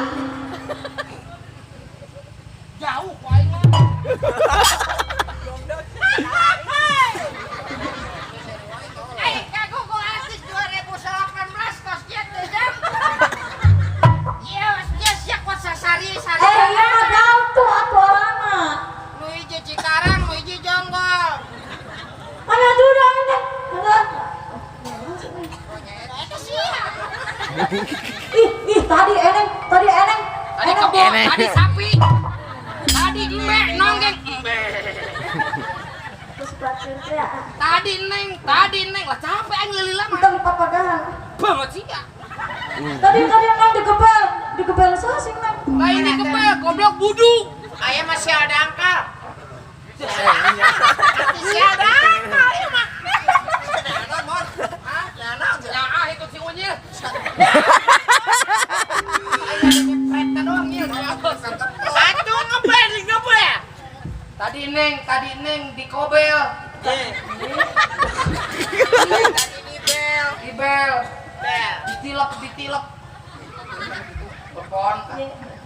Jauh ku aing mah. Eh, kagugu artis 2018 tos kieu teh jam. Iya, dia siap kuat sasari sari. Eh, iya mah dautu atuh orangna. Nu hiji Cikarang, nu hiji Jonggol. Mana duda ini? Mana? Eta sia. Ih, ih tadi eneng, tadi eneng. Tadi kebo, tadi sapi. Tadi embe nonggeng embe. Terus pelacur teh. Tadi neng, lah capek aing lilila mah. Entong papagahan. Banget sih ya. Tadi tadi neng digebel, digebel sasing neng. Lah ini kebel, goblok buduk. Aya masih ada angkal. Masih ada angkal ieu mah. Ya ah ikut si Unyil. Preta doang ieu. Atuh ngebel ngebel. Tadi neng dikobel. Tadi di bel. Di bel. Bel. Ditilep. Telepon.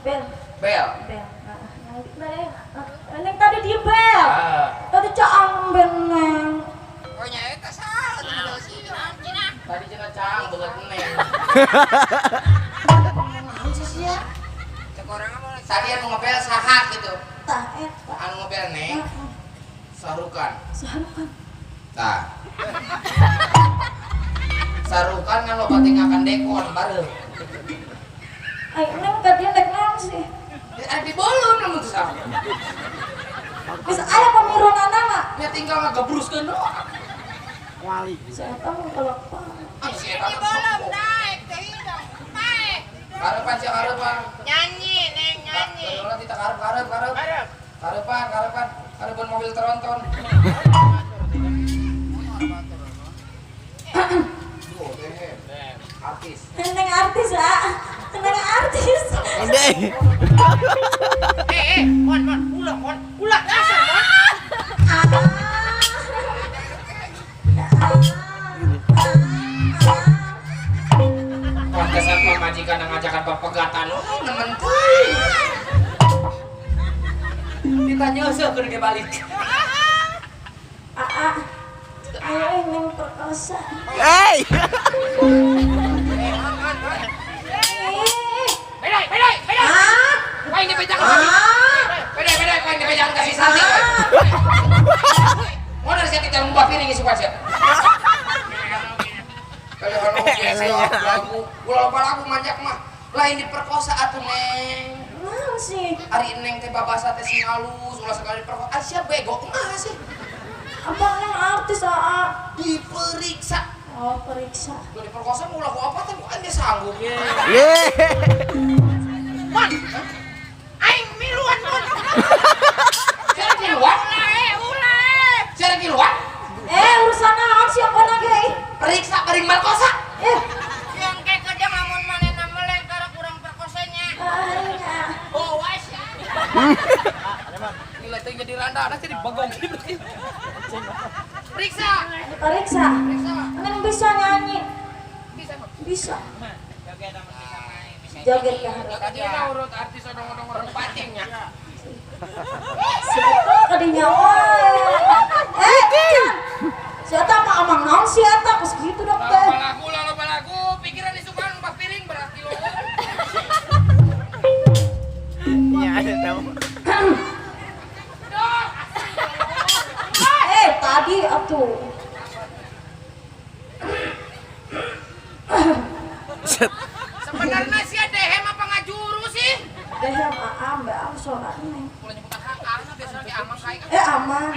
Bel. Bel. Bel. Neng tadi di bel. Tadi caang bel neng. Oh nya eta saha atuh Tadi cenah caang beungeut neng. Naon sih sia? Cek orang mah Tadi anu ngebel saha gitu. Tah eta. Anu ngebel neng. Sarukan. Sarukan. Tah. Sarukan kan loba tinggakan dekon bareng. Ai neng ka dieu nek naon sih? Di bolon lamun teu salah. Geus aya pamirunana mah. Nya tinggal ngagebruskeun doang. Wali. Si eta mah kalapan. Ah, si eta Di mah bolong sok. naik teh hidung. Naik. Karepan sia karepan. Nyanyi neng nyanyi. Karepan kita karep karep karep. Karep. Karepan karepan. Karepan mobil tronton. Ditanya eueuh kudu ge balik. Aa, ayo neng perkosa. Hey. Bedai, bedai, bedai. Ah, Kau ini bejang lagi. Bedai, bedai, kau ini bejang kasih santi. Mau dari siapa kita ngubah piring isi kuat siapa? Kalau kalau biasa lagu, ulah lupa lagu manjak mah. Lain diperkosa atuh neng. Naon sih? Ari neng teh babasa teh sing halus, ulah sekali diperkosa. Ah siap bego kumaha sih? Abang neng artis aa. Diperiksa. Oh, periksa. Udah diperkosa mau laku apa teh bukan dia sanggup. Ye. Mon. Aing miluan mon. Siapa kiluan? Ulah, ulah. Siapa kiluan? Eh, urusan naon sih apa lagi? Periksa paling merkosa. Eh, Yang kayak kerja lamun manehna meleng karena kurang perkosanya. aing ah. Oh, wes ya. Gila teh jadi randa, ada jadi bagong gitu. Periksa. Diperiksa. Periksa. Neng bisa nyanyi. Bisa. Bisa. Joget ya. Tadi mah urut artis odong-odong orang patingnya. Sebetulnya kadinya wae. Eh, Can. Siapa mah amang naon sih eta kos gitu dok teh. Loba lagu, loba lagu, pikiran disukaan ubah piring berarti lo. Ya, ada tahu. Dok. Eh, tadi atuh. Set. Sebenarnya sih ada dehem apa ngajuru sih? Dehem aa mbak am suara neng. Mulai nyebut hak, biasa lagi amang kayak Eh, amang.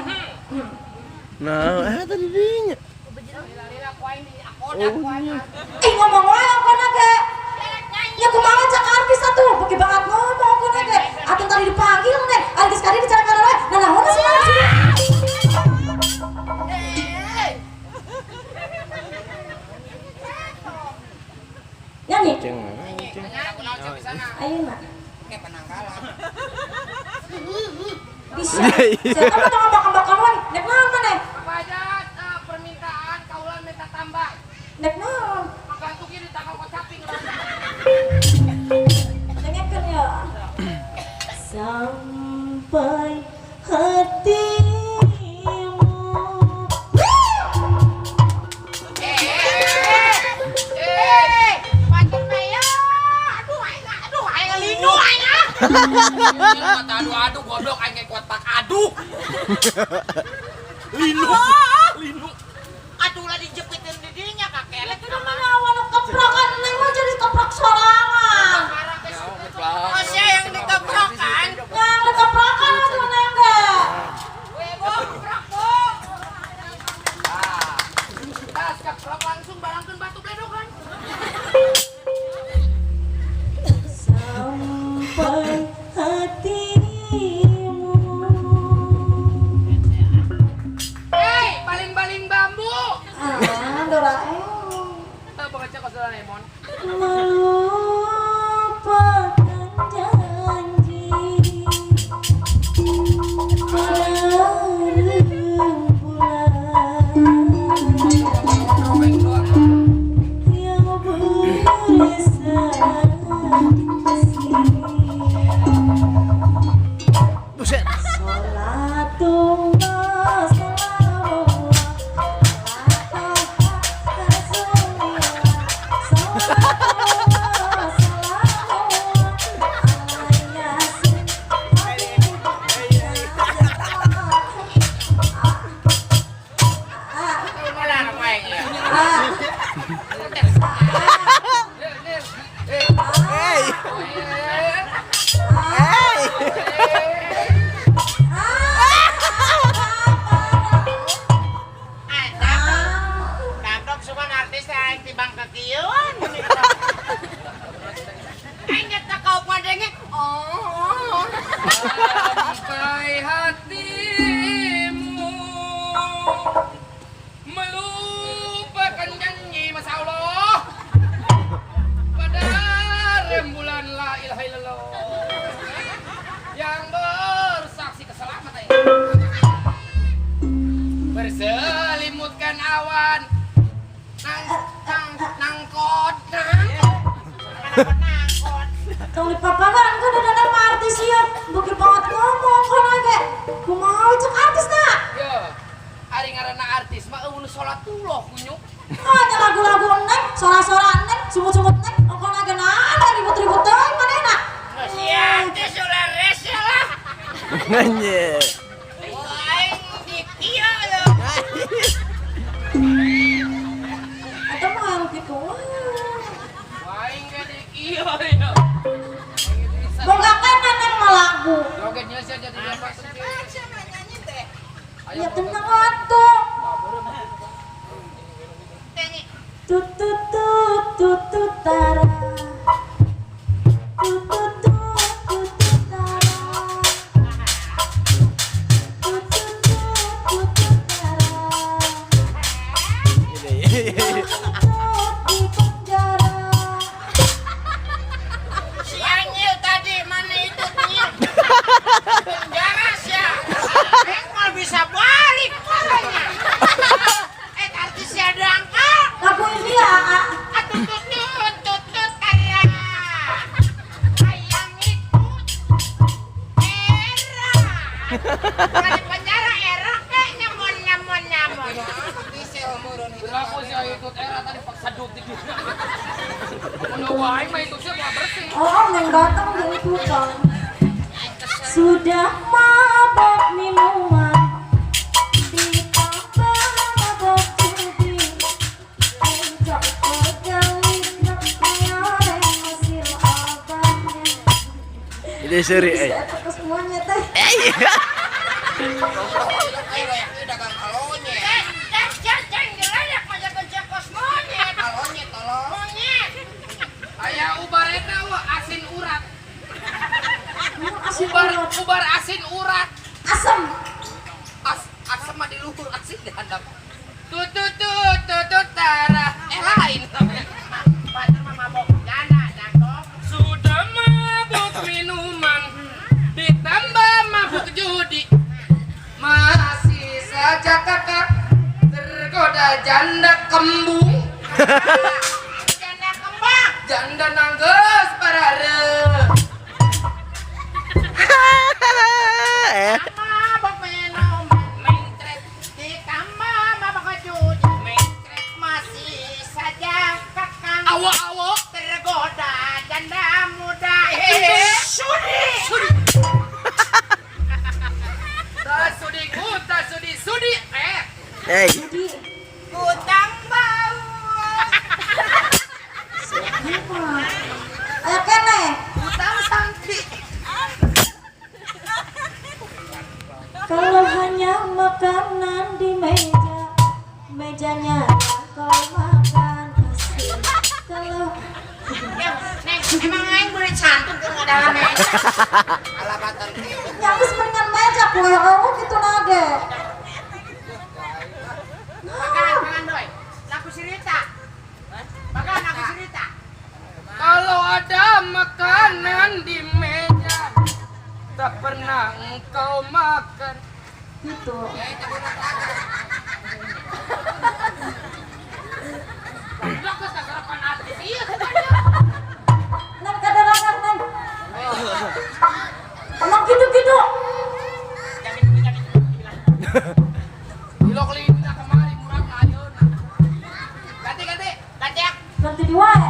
Nah, tadi dinya. Lila ku aing di akoda ku aing. Ih, ngomong wae angkona ge. Ya kumaha cak artis atuh, beki banget ngomong angkona ge. Atuh tadi dipanggil neng, ari geus kadi dicarakan wae. Nah, naon sih sih? Nyanyi. Ceng. Aku naon cek di sana. Ayeuna. Kayak penanggalan. Bisa. Siapa mah tong ambak-ambakan wae. Nek naon maneh? Apa aja permintaan kaulan minta tambah. Nek naon? Magantuk ini ditangkap kok caping. Dengekeun ya. Sampai hatimu. Eh, pancen mah ya. Aduh, aing aduh, aing linu aing ah. Kata adu-adu goblok aing ge kuat pak adu. Linu. Linu. Aduh lah dijepiteun di dinya kakelek. Itu namanya awal keprakan neng mah jadi keprak sorangan. Oh, sia yang dikeprokan. Yang dikeprakan atuh neng ge. Goprok, Bu. Tas keprok langsung barangkeun batu bledokan. Sampai hatimu. Hei, baling-baling bambu. Ah, Doraemon. Baca kok Doraemon. Melupakan janji bareng bulan yang bersaksi. Buset. Sholatullah salamullah ala Rasulillah. Sholatullah salamullah ala Yasin. Malah aku aing ya. Hey. Hey. Dandok cuman artis aing tibang kekieuan. Aing nyata kau padenge. Oh. Sampai hatimu melupakan janji Masya Allah pada rembulan la ilaha illallah yang bersaksi keselamatan berselimutkan awan nang nang nangkot nang Kenapa nangkot? Tong dipapagan kan ada nama artis ya. Beuki banget ngomong kan ge. Kumaha cek artis na? Yo. Ari ngaranna artis mah eueuh salatullah kunyuk. Hanya lagu-lagu neng, sora-sora neng, sumut-sumut neng, ongkon ge naon ribut-ribut teuing manehna. Si artis ulah rese lah. Anjir. Aing di kieu ya. Atau mah yang gitu. Aing ge di kieu ya. Boga kan neng mah lagu. Jogetnya sih jadi apa sih? Ya tenang atuh. Tut tut tut tut tut tara. Tut tut tut tut tut tara. Tut tut tut tut tut tara. Ini. Tut di penjara. Si Anyil tadi mana itu Nyil? Penjara sia. Engkol bisa balik polanya. Artis sia dangkal. Lagu ini ya, A. Atut tut tut tut tara. Ayang ikut era. Dari penjara era kayak nyamon nyamon nyamon. Berapa sih ikut era tadi paksa duk di dunia. Mun wae mah itu sih mah bersih. Oh, neng datang udah ikutan. Sudah mabok minuman, ditambah mabok judi, encok pegelit ngepiare hasil obatnya. Ini seri eh. Bisa ke semuanya teh. Aya ubar eta wah asin urat. Asin Ubar urat. ubar asin urat. Asem. As asem mah di luhur asin di handap. Tut tut tut tut tut tara. Lain namanya. Sudah mabuk minuman, ditambah mabuk judi. Masih saja kakak tergoda janda kembung. Janda kembang. Janda nangges parare. Eh. Mabok minuman, mentret, ditambah mabok judi, mentret, masih saja kakang Awo-awo. tergoda janda muda. Sudi. Sudi. Tak sudi ku, tak sudi sudi. Eh. Hey. Jadi Kutang bau. apa? Ayo kene. Utang sangki. Kalau hanya makanan di meja, mejanya kau makan asik. Kalau Ya, Neng, emang aing boleh santun ke dalam meja. nyangkus mendingan meja kue oh gitu nage. Makan, makan doi. Laku cerita. Makan laku cerita. Kalau ada makanan di meja, tak pernah engkau makan. Gitu. Lah kesagarapan artis iya bukannya. Neng kaderangan neng. Emang gitu-gitu. Ilok lina kemari murah ayeuna. Ganti ganti. Ganti ya. Ganti di wae.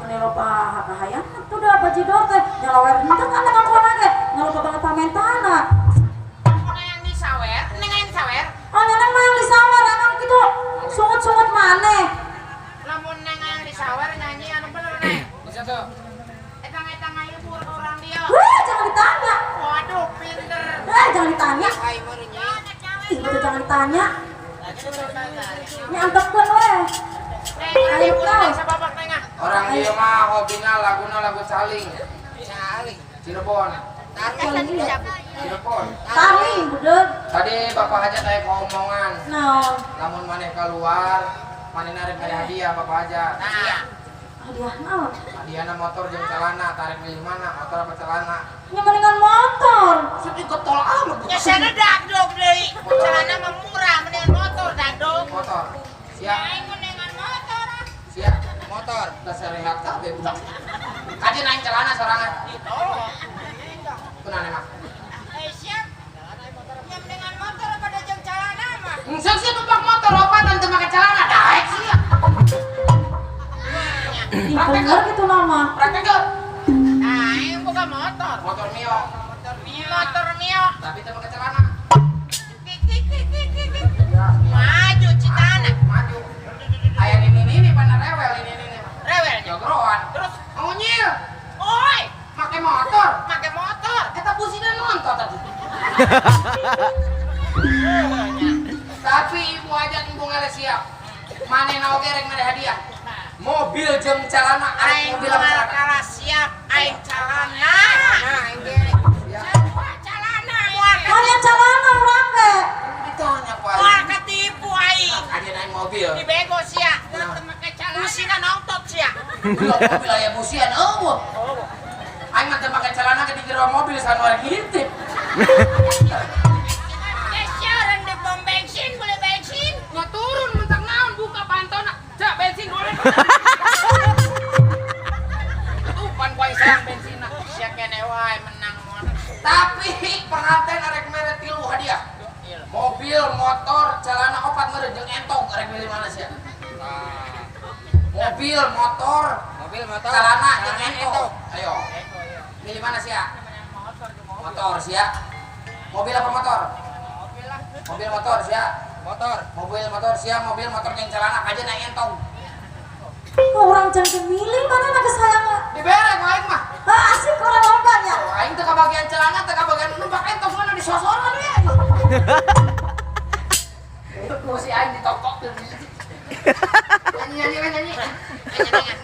Meni loba kahayang tuh dah bajidor teh nyalawer henteu kan dengan kona ge. Ngalupa banget pamentana. Neng yang disawer, neng yang disawer. Oh neng mah yang disawer emang gitu. Sungut-sungut maneh. Lamun neng yang disawer nyanyi anu bener neng. Bisa tuh. Etang-etang ayo buat orang dia. Wah, jangan ditanya. Waduh, pinter. Eh, jangan ditanya. Ai barunya. Ih, betul jangan ditanya. Nyantepkeun we. Neng, ayo neng sababak neng ah. Orang dia mah hobinya laguna lagu saling. Saling. Cirebon. Cirebon. Taring, budeg. Tadi Bapak Hajat aya keomongan. Naon? Lamun maneh keluar, maneh narik mere hadiah Bapak Hajat. Nah, Hadiah naon? Hadiahna motor jeung celana, tarik milih mana? Motor apa celana? Nya mendingan motor. Sedih getol amat. ya sana dagdog deui. Celana mah murah mendingan motor dagdog. Motor. Siap. Aing mendingan motor ah. Siap. Motor. Dasar rehat kabeh budak. Kaji naik celana sorangan. Kunaon emang? Eh siap. Nyam dengan motor pada jeung celana mah. Engseuk sih numpak motor opatan teu make celana daek sih. Ih, bener gitu nama. Praktekeun. Nah, aing boga motor. Motor Mio. Motor Mio. Motor Mio. Tapi teu make celana. Maju citana. Maju. Aya nini nini pada rewel ini nini. Rewel. Jogroan. Terus Unyil. oi, Make motor. make motor. Eta busina nonton tadi. Tapi ibu aja ibu ngele siap. Manehna oge rek mere hadiah. Mobil jeung celana arek Aing mobil apa moal celana. kalah siap, aing calana. Nah, aing ge. Siap. Wah, calana moal Mana celana urang ge? Ditanya ku aing. moal ketipu aing. Aja naik mobil. Dibego sia. Teu make celana. Busina nongtot sia. Belum mobil aya busian eueuh. Aing mah teu make celana ke di jero mobil sanuar ngintip. Sia orang di pom bensin, boleh bensin. Nggak turun mentak naon buka pantona. Cak bensin 2000. Tupan ku aing selang bensinna. Sia kene wae menang moal. Tapi pengantin arek mere tilu hadiah. Mobil, motor, celana opat mere jeung entog arek milih mana sia? Mobil, motor, Mobil, motor. celana jeung entog. Ayo. Milih mana sia? Motor sia. Mobil apa motor? Mobil motor sia. Motor. Mobil motor sia, mobil motor jeung celana kaje naik entog. Kok urang can milih mana na geus hayang. Dibere ku aing mah. Ah, asik urang lombanya. Aing teu kabagian celana, teu kabagian numpak entog mana disosoran we. Ku si aing ditokok. Nyanyi nyanyi we nyanyi.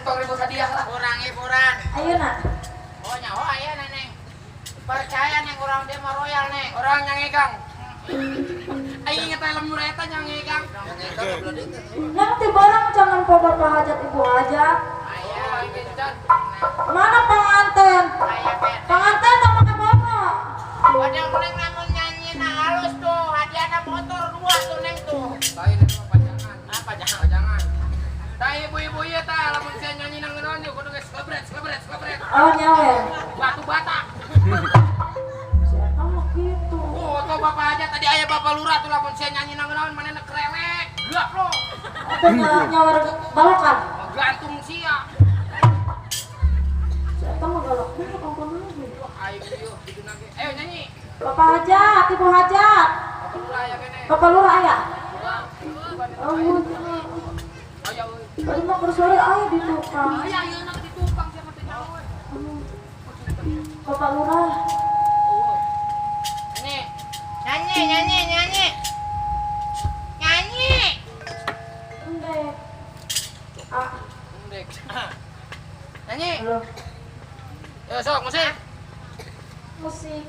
Tong ribut hadiah lah. Kurang hiburan. Ayeuna. Oh nyawa aya neneng. Percaya neng urang dia mah royal neng. Orang nyanyi Kang. Aing inget lemur eta nyanyi Kang. Nang ti barang jangan po bapak hajat ibu hajat. Aya Aing kencan. Mana pengantin? aya kene. Pengantin tak pakai bapak. Padahal neng namun nyanyi nah halus tuh hadiahna motor dua tuh neng tuh. Lain itu mah pajangan. Ah pajangan. Pajangan. Tah ibu-ibu ieu tah lamun sia nyanyi nang ngenaon yeuh kudu geus lebret lebret lebret. Oh nyawe. Batu bata. Siapa mah gitu. Oh, tau bapak aja tadi aya bapak lurah tuh lamun sia nyanyi nang ngenaon manehna krelek. Gak lo. Atau nyawa balokan. Gantung sia. Siapa mah galak banget ampun lagi. Wah, aing ieu gitu nage. Ayo nyanyi. Bapak hajat, ibu hajat. Bapak lurah aya kene. Bapak lurah aya. Oh, Aya euy. tadi mah sore aya di tukang. Aya ieu na di tukang sia mah teh nyaho. Bapak lurah. Nyanyi. Nyanyi nyanyi nyanyi. Nyanyi. Endek. Ah, Endek. Nyanyi. belum. Yo sok musik. Musik.